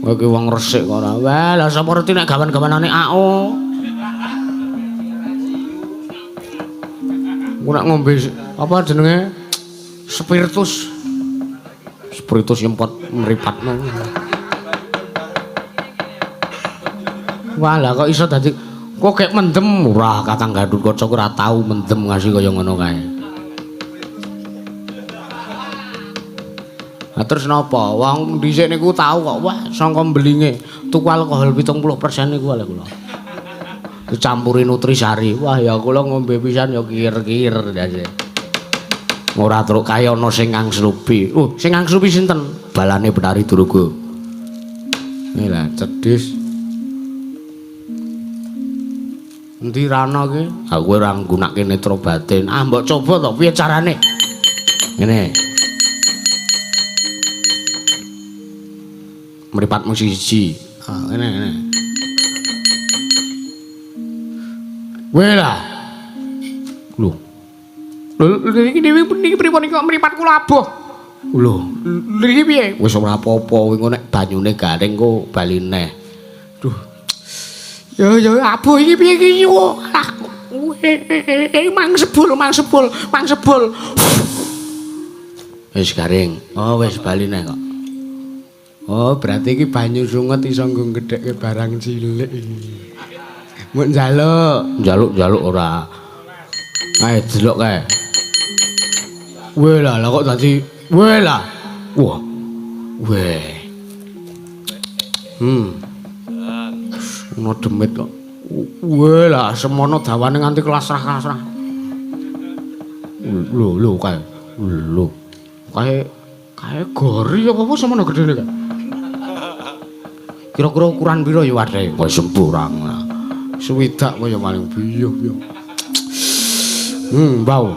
Kowe ki wong resik kok ora. Wah, lah sapa ngerti nek gawan-gawanane AO. Ku nek ngombe apa jenenge? Spiritus. Spiritus nyempot mripatmu. Wah, lah kok iso dadi kok gek mendem ora Kakang Gatotkaca ora tau mendem ngasih kaya ngono kae. Lah terus napa? Wong dhisik niku tau kok wah sangka mbelinge tuku alkohol 70% niku lho kula. Dicampuri nutrisari. Wah ya kula ngombe pisan ya kir-kir ndase. Ora truk kae ana sing ngangslupi. Oh, sing ngangslupi sinten? Balane Betari Durga. Ini lah cedhis. Endi rana ki? Aku ora nggunakake netra batin. Ah mbok coba to piye carane? Ngene. Mripatmu siji. Ah ngene ngene. Weh lah. Lho. Lho niki niki pripun kok mripat kula aboh? Lho, niki piye? Wis ora apa-apa, engko nek banyune garing kok bali neh. Duh. Ya ya aboh iki piye iki yo. Mang sebul, mang sebul, mang sebul. Wis garing. Oh wis bali neh kok. Oh, berarti iki banyu sunget iso nggo gedhekke barang cilik iki. Mbok njaluk, njaluk-njaluk ora. Ae delok kae. Weh lah, lah kok dadi weh lah. Wah. Weh. Ono demit kok. Weh lah, semono dawane nganti kelasrah-kelasrah. Lho, lho kae. Lho. Kae kae gori apa semono gedene kae. Kira-kira ukuran piro ya wadhahe? Wis sempurang. Swidak kaya paling biyuh yo. Bau.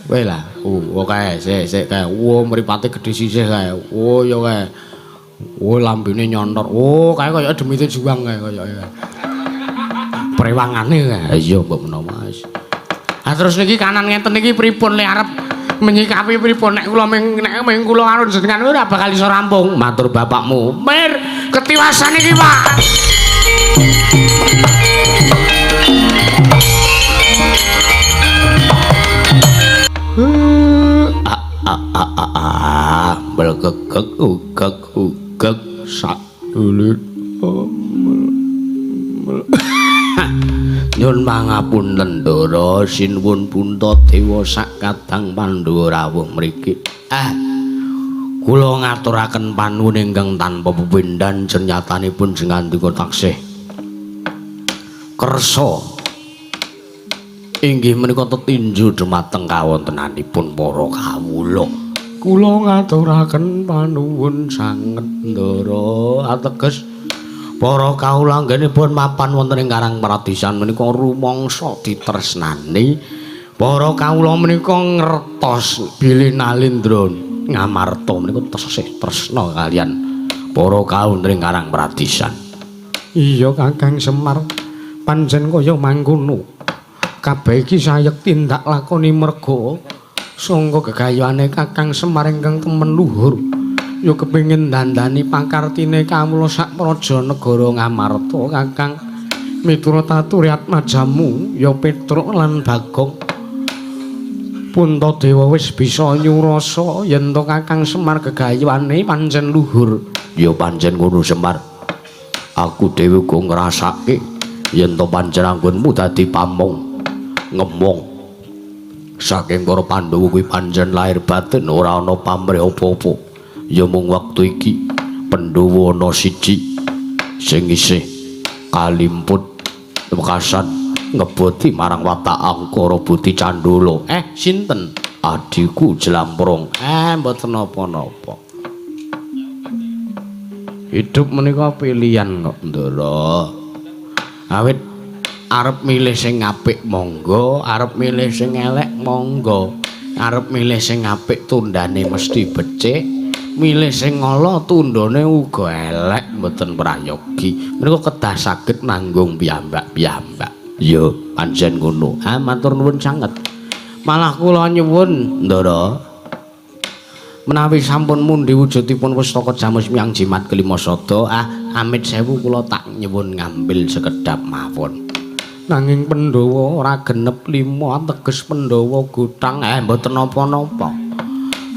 Weh lah, oh kae, sik sik kae. Oh mripate gedhe sisih kae. Oh ya kae. Oh lambene nyontor. Oh kae kaya demite juang kae kaya. Prewangane kae. Iya mbok menawa wis. Ha terus niki kanan ngeten niki pripun le arep menyikapi pripun nek kula ming nek ming kula karo jenengan ora bakal iso rampung. Matur bapakmu. Mir, ketiwasan iki, Pak. ugek ugek ugek sak dulit. Nyun pangapunten Ndara, sinuwun Puntadewa sak kadang Pandhawa rawuh mriki. Kula ngaturaken panuwun ingkang tanpa pepindhan jenyatanipun sing ngandika taksih kersa inggih menika tetinju dumateng kawontenanipun para kawula. Kula ngaturaken panuwun sanget Ndara, ateges para kawula anggenipun mapan wonten ing Karang Pradisan menika rumangsa ditresnani. Para kawula menika ngertos bilih Nalindra Ngamarta menika tesih tresna kalian para kawula ing Karang Pradisan. Iya Kakang Semar, pancen kaya mangkono. Kabeh iki sayekti ndak lakoni merga sangka gegayuhane Kakang Semar ingkang temen luhur. Ya kepengin dandani pakartine kawula sak praja negara Ngamarta Kakang. Miturut aturi atmajamu ya Petruk lan Bagong. Puntadewa wis bisa nyurasa yen to Kakang Semar gegayuhane pancen luhur. Ya pancen ngono Semar. Aku dhewe uga ngrasake yen to pancen anggonmu dadi pamong ngemong. Saking para Pandhawa kuwi pancen lahir batin ora ana pamrih apa-apa. Ya mung wektu iki Pandhawa ana siji sing isih kalimput wekasan ngeboti marang watak angkara buti candala. Sinten? Adhiku Jlamprong. Mboten napa-napa. Hidup menika pilihan kok, Ndara. Awit arep milih sing apik monggo, arep milih sing elek monggo. Arep milih sing apik tundane mesti becik, milih sing ala tundane uga elek mboten prayogi. Menika kedah saged nanggung piyambak-piyambak. Ya, pancen ngono. Matur nuwun sanget. Malah kula nyuwun, Ndara, menawi sampun mundhi wujudipun pustaka Jamus Miang Jimat Kelima Sada, amit sewu kula tak nyuwun ngambil sekedhap mawon. Nanging Pandhawa ora genep 5, teges Pandhawa gotang. Mboten napa-napa.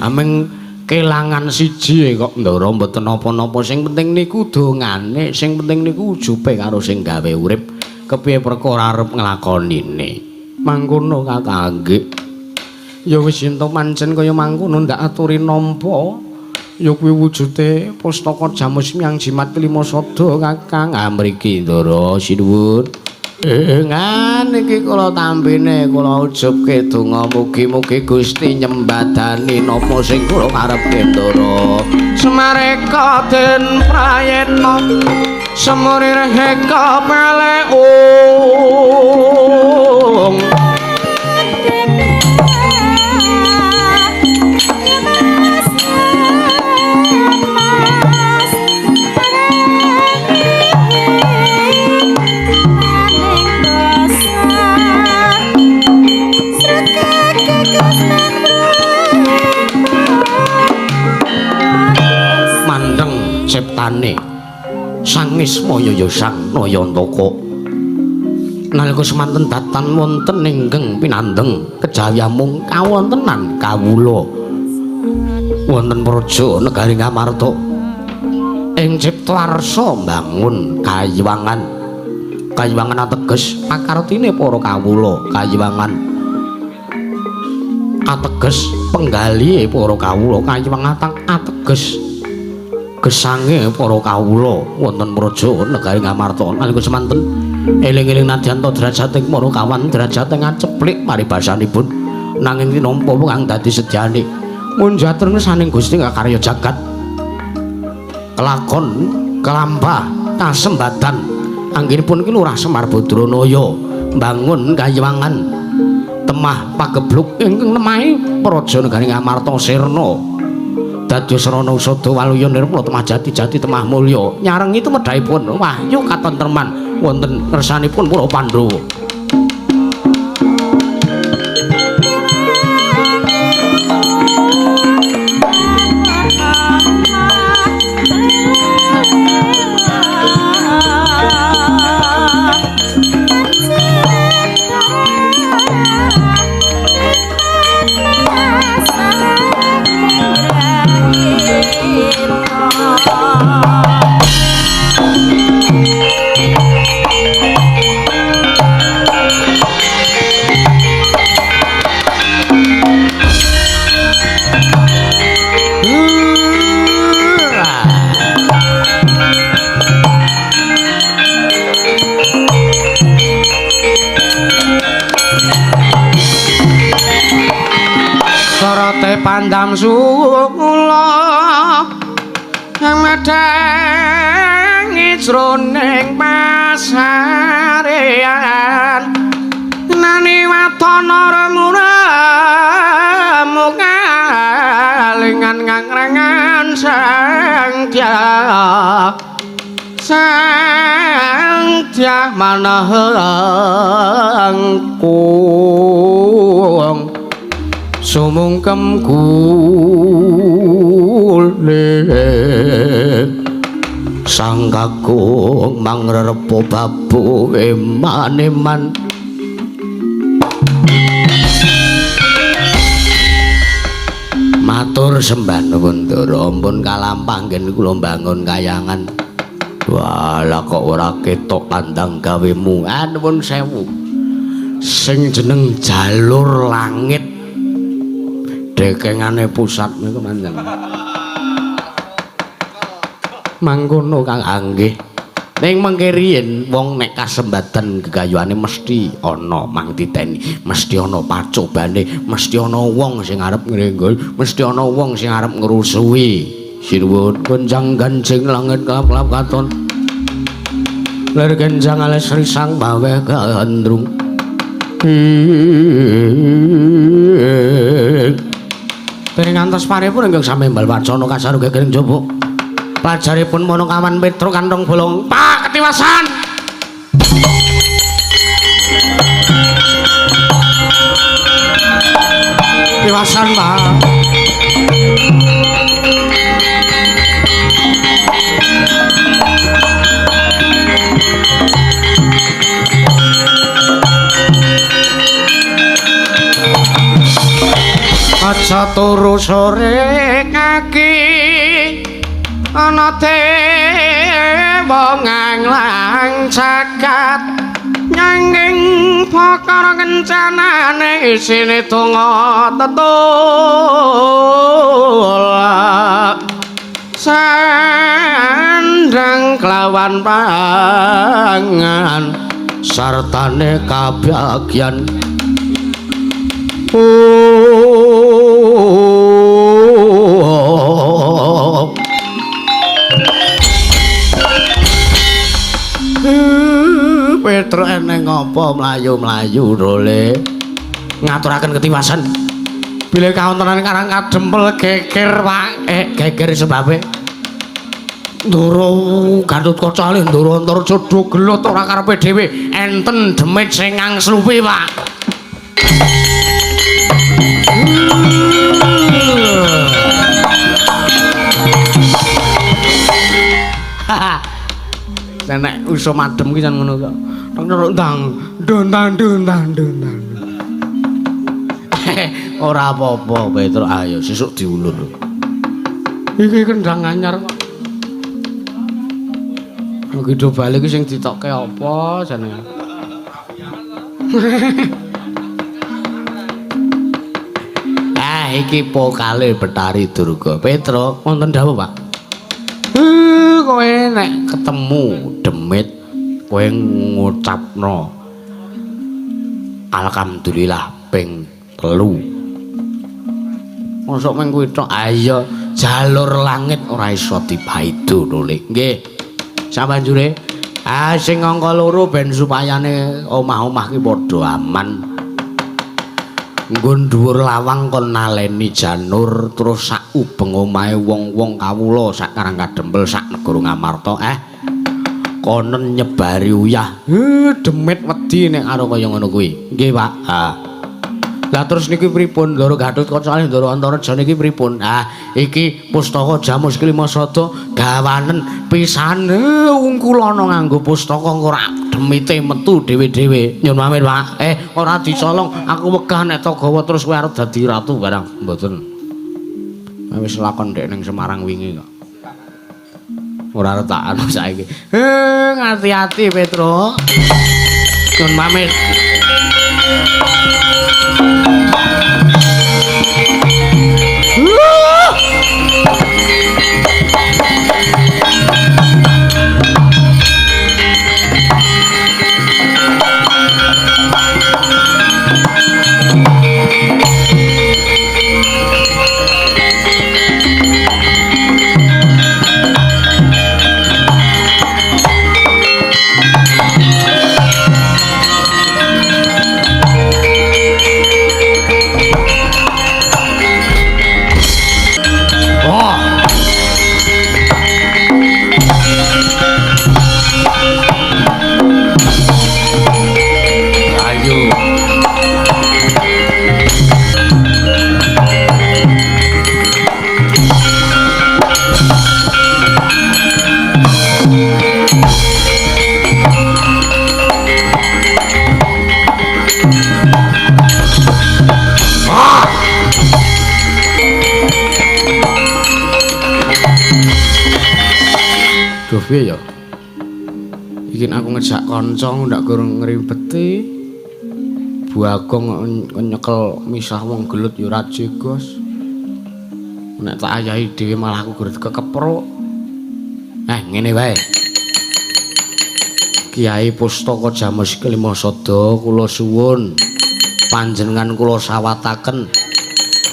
Aming kelangan siji kok Ndara, mboten napa-napa. Sing penting niku dongane, sing penting niku ujube karo sing gawe urip. Kepiye perkara arep nglakonine. Mangkono Kakang nggih. Ya wis yen to pancen kaya mangkono ndak aturi nampa. Ya kuwi wujude pustaka Jamus Miang Jimat Kelima Sada Kakang. Mriki Ndara sinuwun. Ngan iki kula tampine kula ujubke donga mugi-mugi Gusti nyembadani napa sing kula karepke Ndara. Semareka den prayitna semurirhe kapeleung. Mandeng ciptane Sang Ismaya ya Sang Nayantaka. Nalika semanten datan wonten ingkang pinandeng kejawi amung kawontenan kawula wonten praja negari Ngamarta ing cipta warsa mbangun kayiwangan. Kayiwangan ateges pakartine para kawula, kayiwangan ateges penggalihe para kawula, kayiwangan ateges gesange para kawula wonten praja negari Ngamarta. Nalika semanten eling-eling nadyan ta derajating para kawan derajating aceplik paribasanipun nanging tinampa kang dadi sedyane munjatur ngesaning Gusti kakarya jagat kelakon kelampah kasembadan anggenipun ki Lurah Semar Badranaya mbangun kayiwangan temah pagebluk ingkang nemahi praja negari Ngamarta sirna dadi sarana usada waluya nirmala temah jati-jati temah mulya nyarengi tumedhahipun wahyu katentreman wonten ngersanipun para Pandhawa. Gawe pandam sula medhengi jroning pasarean nani watana remuremu kalingan ngangrengan sang dyah sang dyah manahengkung sumungkem kulit sang kakung mangrerepo babu eman-eman matur sembah nuwun Ndara ampun kalampah nggen kula mbangun kayangan. Walah kok ora ketok tandang gawemu. Ah nuwun sewu. Sing jeneng jalur langit dekengane pusat niku manjang. Mangkono Kang nggih. Ning mengke riyin wong nek kasembadan gegayuhane mesti ana mangtiteni, mesti ana pacobane, mesti ana wong sing arep ngrenggol, mesti ana wong sing arep ngrusuhi. Sinuwun gonjang ganjing langit kelap-kelap katon. Lir genjang alis risang baweh gandrung. Dereng ngantos paripun ingkang sami mbal wacana kasaru gegering jaba. Pajaripun mono kawan Petro kantong bolong. Pak ketiwasan. Ketiwasan, Pak. Aja turu sore kaki ana dewa nganglang jagat nyangking perkara kencanane isine donga tetul sandang kelawan pangan sartane kabagyan. Petro eneng apa mlayu-mlayu role ngaturaken ketiwasan bilih kawontenan Karang Kadempel geger Pak geger sebabe Ndara Gatotkaca alih Ndara Antarja do gelut ora karepe dhewe enten demit sing ngangslupi Pak. Nek usum adem ki jan ngono kok. Ndang ndang ndang ndang. Ora apa-apa Petro, ayo sesuk diulur. Iki kendang anyar kok. Iki do bali iki sing ditokke apa jenenge? Ah iki pokale Betari Durga. Petro, wonten dawuh, Pak. Kowe nek ketemu demit kowe ngucapno alhamdulillah ping 3. Mosok mung kuwi tok? Ayo jalur langit ora iso dipaido lho. Nggih. Sabanjure ah sing angka 2 ben supayane omah-omah ki padha aman. Nggon dhuwur lawang kon naleni janur terus sak ubeng omahe wong-wong kawula sak Karang Kadempel sak negara Ngamarta konen nyebari uyah. Demit wedi nek karo kaya ngono kuwi. Nggih, Pak. Ha. Lah terus niki pripun Ndara Gatotkaca kalih Ndara Antareja niki pripun? Ah, iki pustaka Jamus Klima Sada gawanen pisan ungkulana nganggo pustaka engko ora demite metu dhewe-dhewe. Nyun pamit, Pak. Ora dicolong, aku wegah nek tak gawa terus kowe arep dadi ratu barang. Mboten. Wis lakon ndek ning Semarang wingi kok. Ora retakan saiki. Ngati-ati Petro. Nyun pamit. Piye ya? Iki aku ngejak kanca ndak gurung ngribeti. Bagong nyekel misah wong gelut ya ora jegos. Nek tak ayahi dhewe malah aku gurut kekepruk. Ngene wae. Kiai Pustaka Jamus Kelima Sada kula suwun panjenengan kula sawataken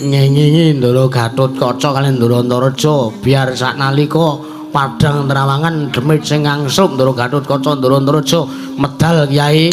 ngengingi Ndara Gatotkaca kaliyan Ndara Antareja biar saknalika padhang trawangan demit sing ngangsup Ndara Gatotkaca Ndara Antareja medal Kiai.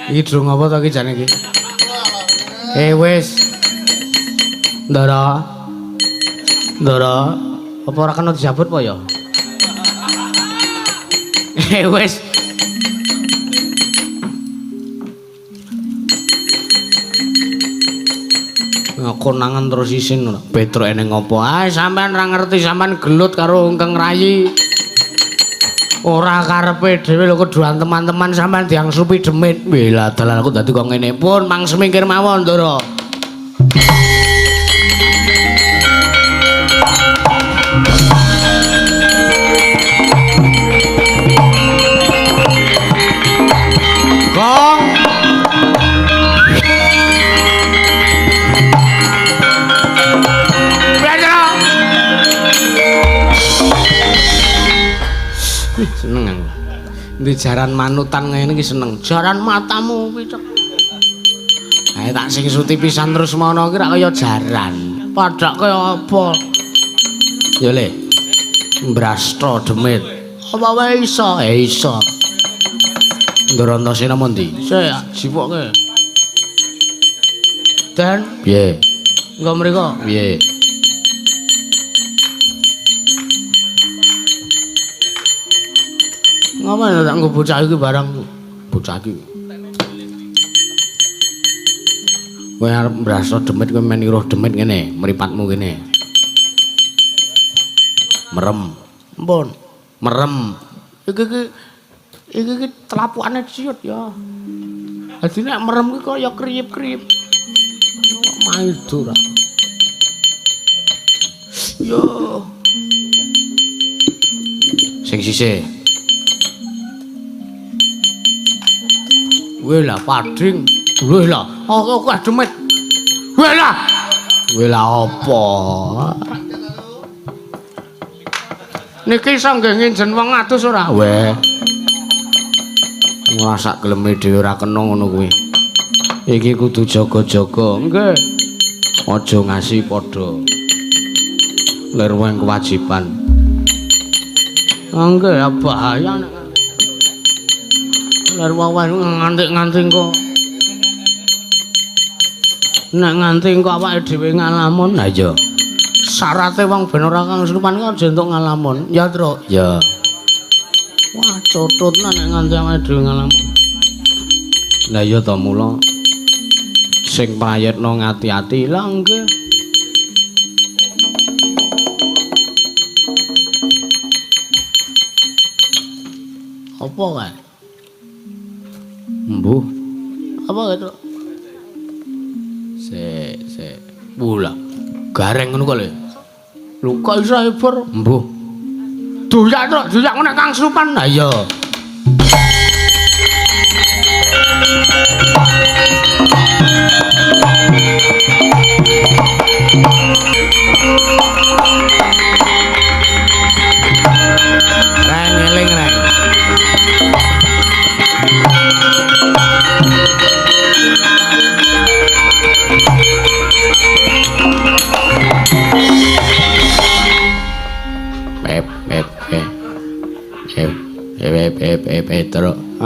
Iki drung apa to iki jane iki? Wis. Ndara. Ndara, apa ora kena dijabut apa ya? Wis. Konangan terus isin ngono. Petruk eneng apa? Ah, sampean ora ngerti, sampean gelut karo Ingkang Rayi. Ora karepe dhewe lho keduan teman-teman sampean diangsupi demit. Wih lah dalan aku dadi kok ngene pun mang semingkir mawon Ndara. Gong. Seneng aku. Ndi jaran manutan ngene iki seneng. Jaran matamu picek. Ae tak sing suti pisan terus mono iki rak kaya jaran. Padhak kaya apa? Ya le. Mbrastra demit. Apa wae iso? Iso. Ndara Antasena ndi? Sik jipoke. Den, piye? Engko mriko, piye? Ngapa tak nggo bocah iki barang bocah iki. Kowe arep mbrasa demit kowe men iruh demit ngene, mripatmu kene. Merem. Ampun, merem. Iki iki iki iki telapukane ciut ya. Dadi nek merem ki kaya kriyip-kriyip. Maido ra. Yo. Sing sisih. Weh lah pading, weh lah, aku demit. Weh lah apa? Niki iso nggih nginjen wong adus ora? Weh. Ora sak geleme dhewe ora kena ngono kuwi. Iki kudu jaga-jaga. Nggih. Aja ngasi padha. Lir wong kewajiban. Nggih, bahaya nek lir wong nganti-nganti engko. Nek nganti engko awake dhewe ngalamun. Ha iya. Syarate wong ben ora kang slupan ki aja entuk ngalamun. Ya, Truk. Ya. Wah, cototna nek nganti awake dhewe ngalamun. Lah iya to mula sing prayitna ngati-ati. Lah nggih. Apa kae? Mbuh. Apa kae, Truk? Sik, sik. Wula. Gareng ngono kok lho. Lho kok iso ebor? Mbuh. Doyak, Truk, doyak nek kang slupan. Ha iya.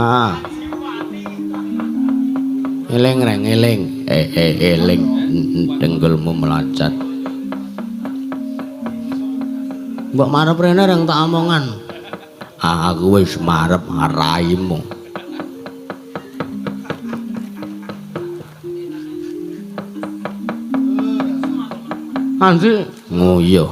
Ah. Eling reng eling. Eling dengkulmu meloncat. Mbok marep rene reng tak omongan. Ah, aku wis marep raimu. Andi nguyuh.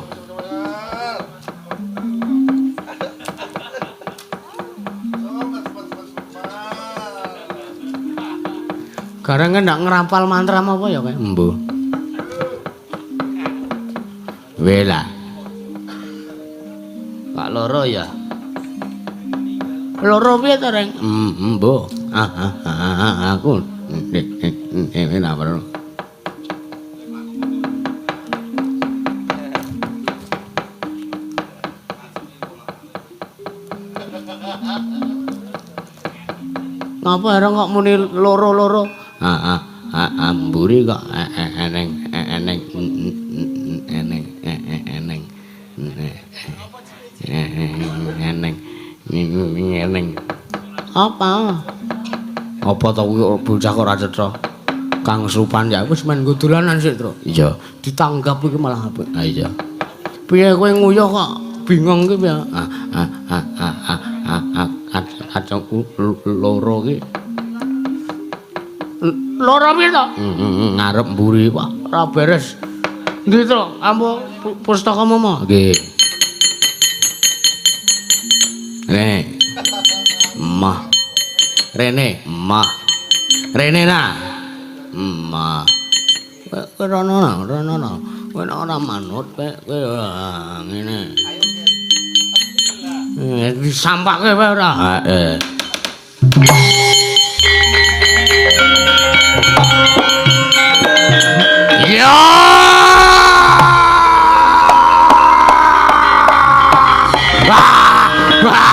Gareng ndak ngrapal mantra apa ya kowe? Embuh. Wela. Kak loro ya. Loro piye to, Reng? Embuh. Aku ngene. Ngapa herang kok muni loro-loro? Amburi kok eneng eneng eneng eneng eneng eneng. Apa? Apa to kuwi bocah kok ora cetha? Kang Supan ya wis men nggo dolanan sik, Tru. Iya, ditanggap iki malah apik. Ha iya. Piye kowe nguyuh kok bingung ki piye? Kacangku loro ki. Loro piye to? Ngarep mburi, Pak. Ora beres. Ndi to? Ambo pustakamu mo? Nggih. Rene. Mah. Rene, mah. Rene nah. Mah. Kowe rono nah, rono nah. Kowe nek ora manut kowe ngene. Disampake wae ora? Heeh. Ya! Wah! Wah!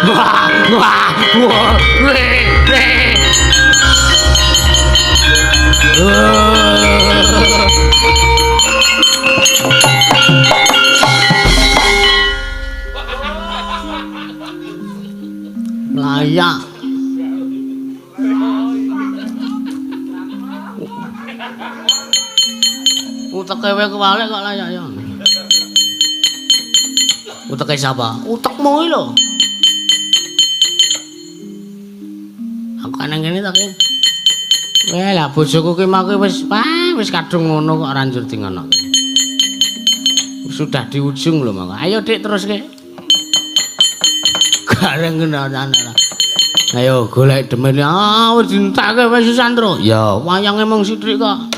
Wah! Wah! Wah! Layak. Uteke wae kewalik kok layak ya. Uteke sapa? Utekmu iki lho. Aku nang kene ta ki. Weh lah bojoku ki mau wis wis kadung ngono kok ora njur di ngonoke. Sudah di ujung lho monggo. Ayo Dik terus ki. Gareng ngono. Ayo golek demen. Ah wis dientekke wis Sandro. Ya wayange mung sithik kok.